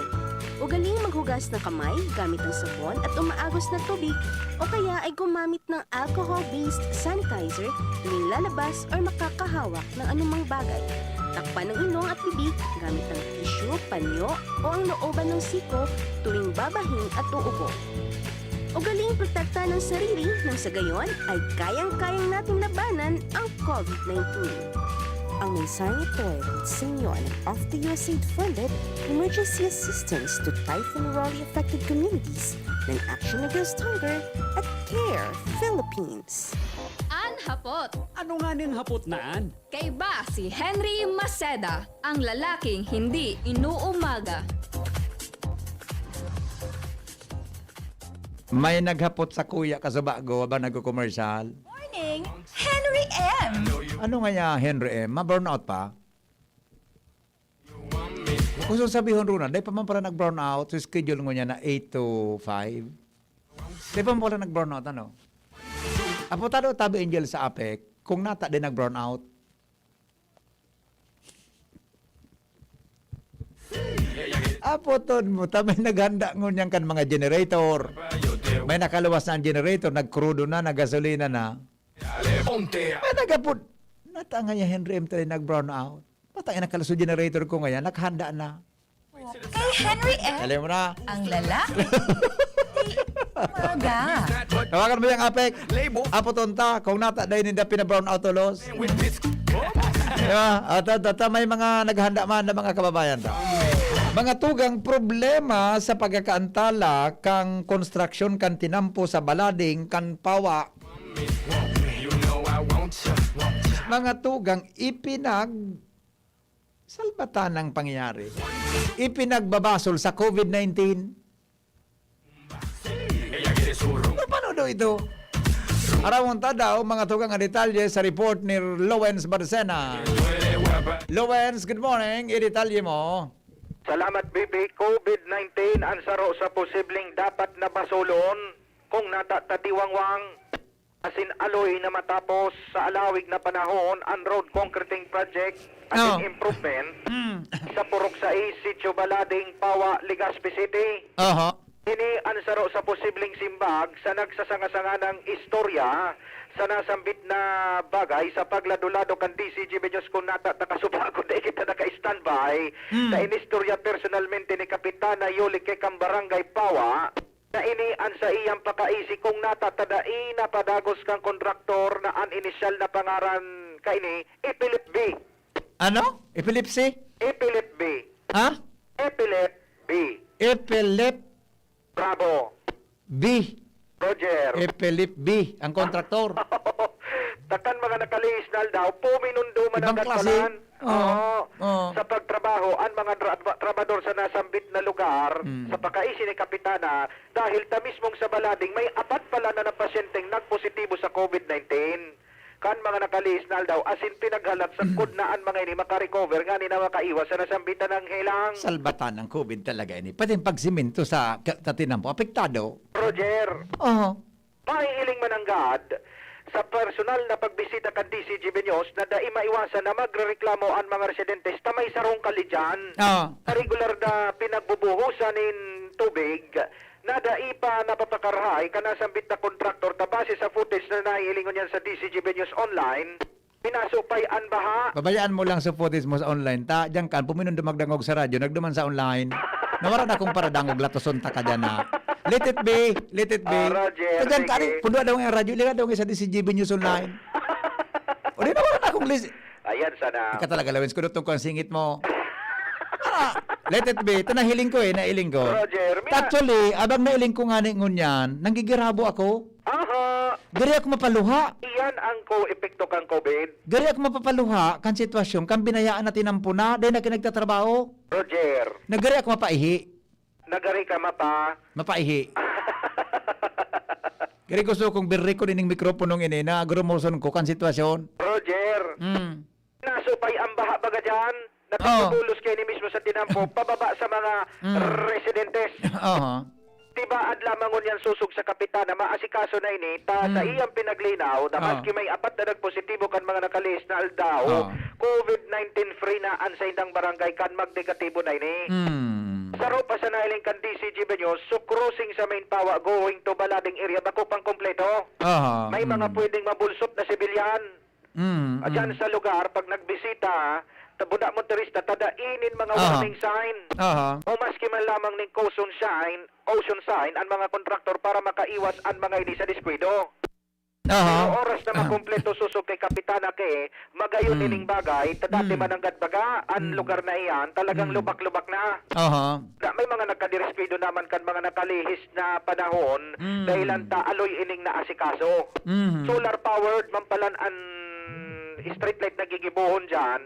Ugaling maghugas ng kamay gamit ang sabon at umaagos na tubig o kaya ay gumamit ng alcohol-based sanitizer tuwing lalabas or makakahawak ng anumang bagay. Takpan ang ilong at bibig gamit ang tissue, panyo o ang looban ng siko tuwing babahing at uubo. Ugaling protektahan ang sarili nang sa gayon ay kayang-kayang nating labanan ang COVID nineteen. Ang mensaheng ito ay hatid sa inyo ng Off the U S A I D funded emergency assistance to typhoon Raleigh affected communities ng Action Against Hunger at CARE Philippines. An hapot. Ano nga ning hapot na an? Kaiba si Henry Maceda, ang lalaking hindi inuumaga. May naghapot sa kuya ka sa bago habang nagko-commercial. Morning, Henry M. Ano nga ya, Henry M? Ma-brownout pa? Kung sabihon runa, dai pa man pala nag-brownout, so schedule ngunyan na eight to five. Dai pa man pala nag-brownout, ano? Apotado tabi Angel sa apek, kung nata din nag-brownout. Apoton mo, ta may naghanda ngunyan kan mga generator. May nakaluwas na ang generator, nagkrudo na, naggasolina na. May nagapod. Nata nga ya Henry M tayo nag-brownout. Patay na kaluso generator ko ngayon, naghanda na. Kay Henry M, Alam mo na. Ang lalaki. Hindi umaga. Tawagan mo yung apek. Apoton ta, kung nata dahil ninda pina-brownout tulos. Diba? At, at, at may mga naghanda man na mga kababayan ta. Mga tugang problema sa pagkakaantala kang konstruksyon kan tinampo sa Balading kan Pawa. Mga tugang ipinag salbatanang pangyayari. Ipinagbabasol sa covid nineteen. Paano daw ito? Arawon ta daw, mga tugang, ang detalye sa report ni Lowens Barcena. Lowens, good morning. Idetalye mo. Salamat, B B. covid nineteen ang saro sa posibleng dapat na basolon kung nata ta diwangwang asin aloy na matapos sa alawig na panahon an road concreting project asin Oh. improvement Mm. sa Purok sais, Sitio Balading, Pawa, Legazpi City. Aha. Ini an saro sa posibleng simbag sa nagsasanga-sanganang istorya sa nasambit na bagay sa pagladolado kan D C G B News kun nata ta kasubagon na kita naka-standby Mm. sa inistorya personalmente ni Kapitana Yoli Kekang Barangay Pawa. Na ini an saiyang pakaisi kung nata ta dai na padagos kan kontraktor na an inisyal na pangaran kaini, Ipilip B. Ano? Epilepsy? Ipilip B. Ha? Ipilip B. Ipilip Bravo. B. Roger. Ipilip B, ang kontraktor. Takan mga nakalihis na aldaw, puminundo man Ibang ang klase. Katpalan. Oo. Oo. Oo. Sa pagtrabaho, ang mga tra- trabador sa nasambit na lugar, Mm. sa pakaisi ni Kapitana, dahil ta mismong sa Balading, may apat pala na, na pasyenteng nagpositibo sa covid nineteen. Kan mga nakalihis na aldaw, asin pinaghalat sa kudna an mga ini makarecover ngani na makaiwas sa nasambitan ng helang. Salbatan ang covid talaga ini. Pati ang pagsimento sa ka- tatinampo, apektado. Roger. Oo. Maiiling mananggad sa personal na pagbisita kan D C G B News na dai maiwasan na magrereklamo an mga residentes ta may sarong kalidyan Ah. sa regular na pinagbubuhusan nin tubig na dai pa napapakarahay kan nasambit na kontraktor ta base sa footage na naiiling ngunyan sa D C G B News Online. Pinasupay an baha. Babayaan mo lang sa footage mo sa online. Ta, diyan ka, puminon dumagdangog sa radyo, nagduman sa online. Nawara na akong paradangog, latoson ta ka dyan, ha. Let it be, let it be. Ah, Roger, Sa dyan ka, sige. Pundua daw nga radyo, ilira daw nga sa D C G B News Online. O di nawara na akong lis- Ayan, sana. Ika talaga, Lawens, kudot tong kang singit mo. Ah, let it be. Ito nahiling ko eh, nailing ko. Roger, mina- Actually, abang nailing ko nga ni ngunyan, nanggigirabo ako. Aha. Gari ako mapaluha. Iyan ang ko epekto kang covid. Gari ako mapapaluha kan sitwasyon, kan binayaan na tinampo na, dahil na kinagtatrabaho. Roger. Nagari ako mapaihi. Nagari ka mapa. Mapaihi. Gari gusto kong birri ko nining mikroponong ini na agrumoson ko kan sitwasyon. Roger. Mm. Nasupay ang baha baga dyan. Oo. Nagbubulos kayo ni mismo sa tinampo, pababa sa mga Mm. residentes. Oo. Tibaad lamang ngunyan sosog sa kapitan na maasikaso na ini, ta sa Mm. iyang pinaglinaw na Oo. maski may apat na nagpositibo kan mga nakalihis na aldaw, Oo. covid nineteen free na an saindang barangay kan magnegatibo na ini. Mm. Saro pa sa nahiling kan D C G B News, so crossing sa main Pawa going to Balading area, bako pang kompleto. Oo. May mga Mm. pwedeng mabulsot na sibilyan. Mm, At dyan mm. sa lugar, pag nagbisita, tabuna mo turista, tadainin mga Aha. warning sign. Aha. O maski man lamang ning caution sign, caution sign, ang mga kontraktor para makaiwas ang mga ini sa diskwido. Aha. Pero oras na makumpleto susog kay Kapitana Ke, magayon Mm. ining bagay, ta dati Mm. mananggad baga, an Mm. lugar na iyan, talagang Mm. lubak-lubak na. Aha. Na, may mga nagkadireskuido naman kan mga nakalihis na panahon, Mm. dahilan ta aloy ining naasikaso. Mhm. Solar powered man palan an street light na gigibohon diyan,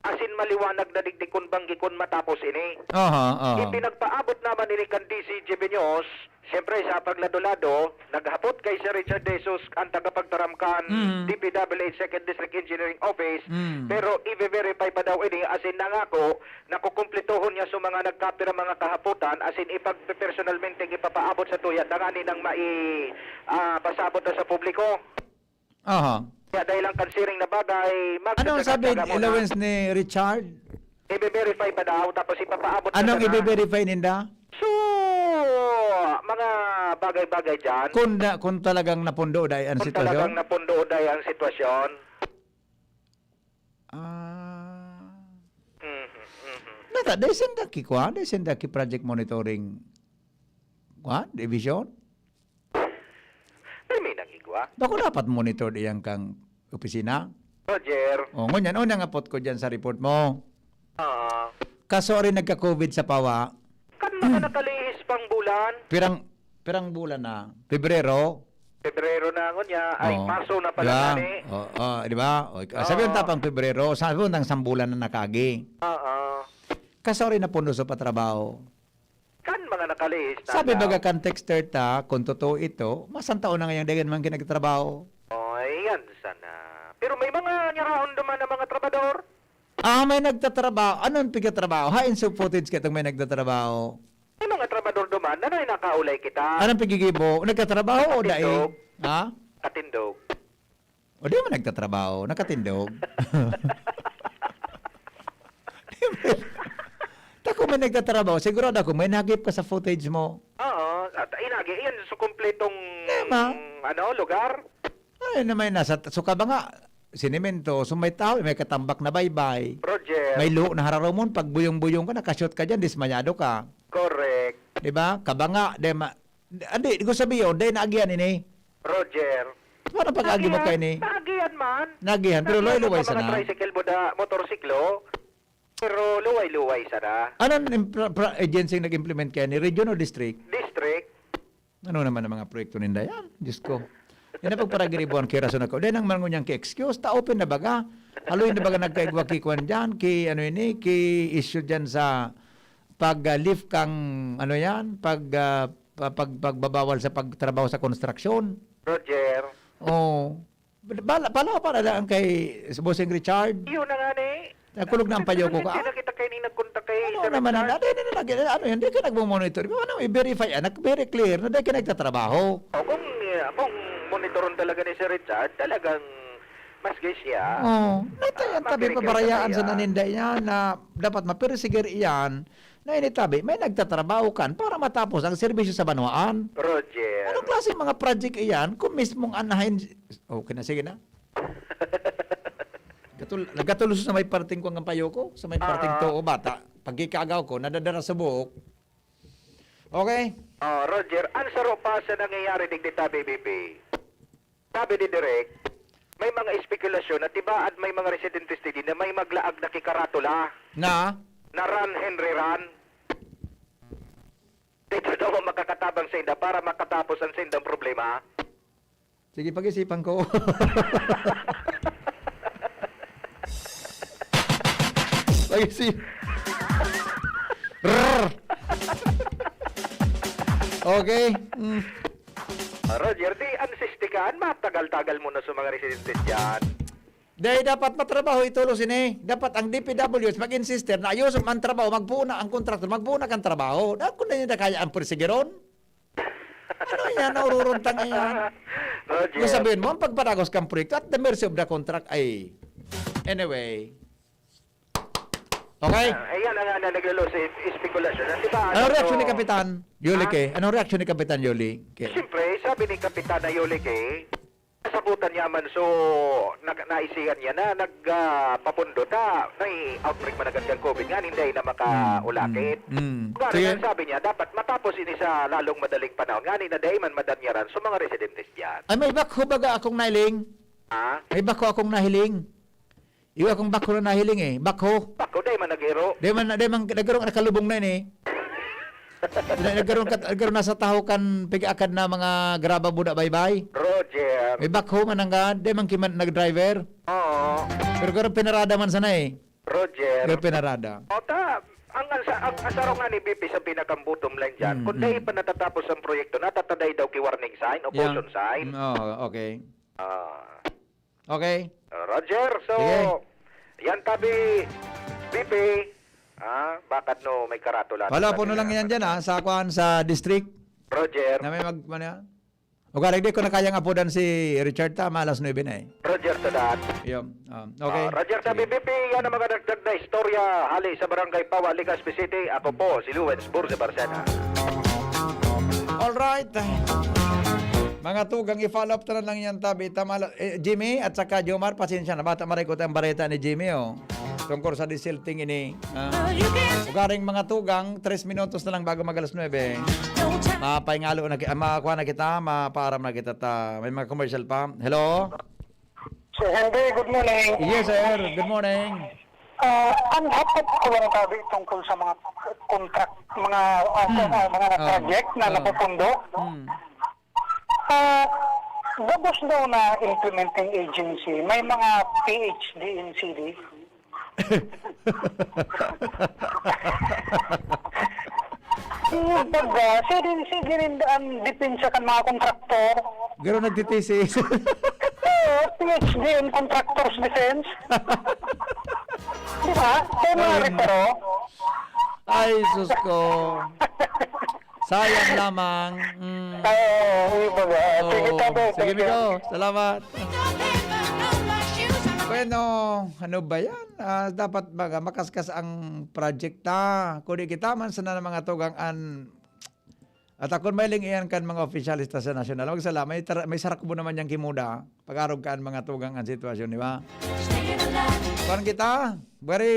asin maliwanag na digdi kun banggi kun matapos ini. Aha, aha. Ipinagpaabot naman ini kan D C G B News. Siyempre, sa paglado-lado, naghapot kay Sir Richard De Jesus, ang tagapagtaram kan Mm. D P W H Second District Engineering Office, Mm. pero i-verify pa daw ini, asin nangako na kukumpletohon niya sa mga nagkapira mga kahapotan, asin ipagpepersonalmente ipapaabot sa tuya, tanganing mai-, ah, pasabot na sa publiko. Aha. Kaya dahil lang kan siring na bagay, Anong sabi, allowance ni Richard? I-verify pa daw, tapos ipapaabot na Anong sana. i-verify ninda? So, mga bagay-bagay dyan. Kung, na, kung talagang napundo dahil ang Kung sitwasyon? talagang napundo dahil ang sitwasyon. Ah. Mhm, mhm. Nata, dahil sinda ki, kuwan? Dahil sinda ki project monitoring, kuwan? Division? Pero may nangigwa. Bako dapat monitor diyan kang opisina? Roger. O, ngunyan, unang apot ko diyan sa report mo. Ah. Kaso rin nagka-covid sa pawa. Kan mga nakalihis pang bulan. Pirang, pirang bulan na? Pebrero? Pebrero na ngunyan. Ay, Oo. Marso na pala Di ba? na ni. Oo, di ba? O, sabi yung Oo. tapang Pebrero, sabi mo nang sambulan na nakagi. Oo. Kaso rin napundo sa patrabaho. Kan mga nakalihis na Sabi daw. baga kan texter ta, kung totoo ito, masang taon na ngayang dagan man kinagtrabaho. Oh, ayan sana. Pero may mga nyaraon naman ang mga trabador. Ah, may nagtatrabaho. Anong pigkatrabaho? Hain sa footage ka itong may nagtatrabaho? May mga trabador duman, ano yung nakaulay kita? Anong pigigibo? Nagkatrabaho o daig? Katindog. Ha? Katindog. O di man nagtatrabaho, nakatindog. Di ba? Tako may nagtatrabaho, sigurado ako may nagip ka sa footage mo. Oo, at inagi, yan sa kumpletong, Tama. ano, lugar. Ay, na may nasa, so ka ba nga, sinimento, so may tao, may katambak na baybay. Roger. May luho na hararumon, pag buyong-buyong ka, nakashoot ka dyan, dismayado ka. Correct. Di ba? Kabanga, di ma-, andi, di ko sabi yun, di naagihan ini. Roger. Paano pag-agi mo Naagihan, kayo ni? naagihan man. Naagihan, pero Naagihan luway-luway man sa sana. mga tricycle, boda, motorsiklo. Pero luway-luway sana. Anong impra-, pra-, agency ang nag-implement kaya ni? Region o district? District. Ano naman ang mga proyekto ninda yan? Diyos ko. Yan ang pagparagiribuan kay rason ako. Dahil ang mga ngunyan ki-excuse, ta open na baga. Haloy na baga nagkaigwa ki kwan dyan, ki ano ini, ki issue dyan sa pag, ah, lift kang, ano yan, pag, ah, pa-, pag-, pagbabawal sa pagtrabaho sa konstruksyon. Roger. Oo. Bala, bala pa na lang kay Bossing Richard. Yun na nga ni. Nakulog na ang payo ko ka. Hindi na kita kayo ni nagkontak kay Ano Sir naman Richard. ang, ano, ano, ano, ano, ano, hindi ka nagmo-monitor. Ano, i-verify, ah, nag-, very clear na dahil ka nagtatrabaho. O, kung, eh, kung monitoron talaga ni Sir Richard, talagang mas gay siya. Oo. Natayan Ah, tabi makinig pa ka barayaan sa kaya. naninda yan na dapat mapersigir iyan na initabi, may nagtatrabaho kan para matapos ang serbisyo sa banwaan. Roger. Anong klaseng mga project iyan kung mismong anahin? Okay na, sige na. Gatul-, nagkatulos sa may parting ko ang payo ko, sa may parting Ah. too, bata. Pagkikagaw ko, nadadara sa buhok. Okay? Ah, Roger, ang saro pa sa nangyayari digdi ta, B B P. Sabi ni Direk, may mga espekulasyon na tibaad may mga residentes digdi na may maglaag na kikaratula. Na? Na Ran Henry Ran. Dito daw ang makakatabang sa inda para makatapos ang sindang problema. Sige, pag-isipan ko. Pag-isip-, Rrrr. Okay. Mm. Ah, Roger, di ansiste ka, an matagal-tagal mo na sa mga residentes dyan. Dai dapat matrabaho itulos ini. Dapat ang D P W H mag-insister na ayuson man trabaho, magbuo na ang kontraktor, magbuo na kan trabaho. Na, kung na niya kaya ang persigiron? Ano yan? Naururuntang iyan. Roger. Yung sabihin mo, ang pagpadagos kang proyekto at the mercy of the contract ay. Anyway. Okay? Ah, ayan na nga na naglalo sa espekulasyon. Di ba, Anong ano reaksyon ni to? Kapitan Yoli Ha? K? Anong reaksyon ni Kapitan Yoli K? Siyempre, sabi ni Kapitana Yoli K, sa Butan niya man, so, nag-, naisihan niya na nag, ah, papundo ta, may outbreak man agad kan COVID nga, hindi na makaulakit. Mm, mm. Kaya Sige. Ang sabi niya, dapat matapos ini sa lalong madaling panahon, ngani na dai man madanyaran sa mga residentes diyan. Ay, may bakho baga akong nahiling. Ha? May bakho akong nahiling. Iyo akong bakho na nahiling, eh. Bakho. Bakho, dai man nag-iro. Dai man, dai man, nagkaroon nakalubong na ini. Na-, nagkaroon kat-, nagkaroon na sa taho kan pig-akad na mga graba buda baybay. Roger. May bakho man ang ga-, dai man kiman nag-driver. Oo. Pero garo pinarada man sana, eh. Roger. Garo pinarada. O ta, ang, ang, sa-, ang asaro nga ni B P sa pinakang bottom line dyan, Mm, kung dai mm. pa natatapos ang proyekto, natataday daw ki warning sign o Yeah. caution sign. Mm, oo, okay. Ah. Okay. Roger, so, Sige. Yan tabi, B P, ah, bakit no may karatula Wala na po na lang yan dyan, ah, sa kuan, sa district. Roger. Na may mag-, ano yan? O galing di ko na kayang apodan si Richard, tama, alas nuebe na eh. Roger to that. Yun. Um, okay. Ah, Roger, tabi, Sige. B P, yan ang mga dagdag na istorya hali sa Barangay Pawa, Legazpi City. Ako po, si Lawrence Burza Barcena. Alright. Mga tugang, i-follow up na lang yan, tabi. Tama la-, eh, Jimmy at saka Jomar, pasensya na. Bata maray ko tayong bareta ni Jimmy, oh. Tungkol sa disilting ini. Ah. Ugaring mga tugang, tres minutos na lang bago mag alas nuebe. Mapahingalo na ki-, ah, makuha na kita, mapaaram na kita ta. May mga commercial pa. Hello? Sir Henry, good morning. Yes, sir. Good morning. Ah, ang hapot ko lang tabi tungkol sa mga contract, mga, ah, Hmm. ah, mga Ah. project na Ah. napupundo. Hmm. Ah, gabos daw na implementing agency, may mga P H D in C D. Yung pag, ah, C D, C D rin ang depensa kan mga kontraktor. Garo nagtitesis. Oo, P H D in Contractors Defense. Di ba? Kaya mga Ayun. reparo. Ay, sus ko. Sayang lamang. Mm. Oo, iba ba? Sige, Oo. tabi, Sige, tabi. Migo. Salamat. Bueno, ano ba yan? Ah, dapat baga makaskas ang project ta. Kung di kita man sana ng mga tugang an-, at akon may lingian kan mga opisyal sa nasyonal. Magsala, may tara-, may sarakbo naman yang kimuda. Pag-arog kan mga tugang an sitwasyon, di ba? Kuwan kita, very,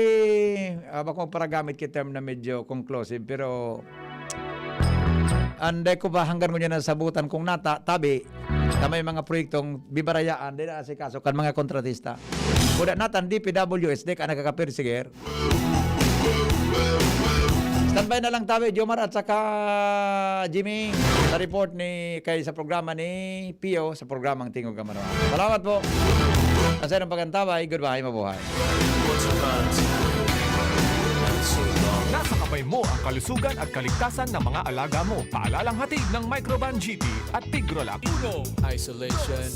ah, bako paragamit ki term na medyo conclusive, pero anday ko ba hanggang ngunyan nasabutan kung nata, tabi, na may mga proyektong bibarayaan, di na asikaso kan mga kontratista. Kuda natan, D P W H, di ka nakakapirsiger. Standby na lang tabi, Jomar at saka Jimmy, sa report ni, kay sa programa ni Pio, sa programang Tingog ang Banwa. Salamat po. Ang sa inong pagkantaway, goodbye, mabuhay. Nasa kamay mo ang kalusugan at kaligtasan ng mga alaga mo. Paalalang hatid ng Microban G P at Tigrolac. Uno. Isolation,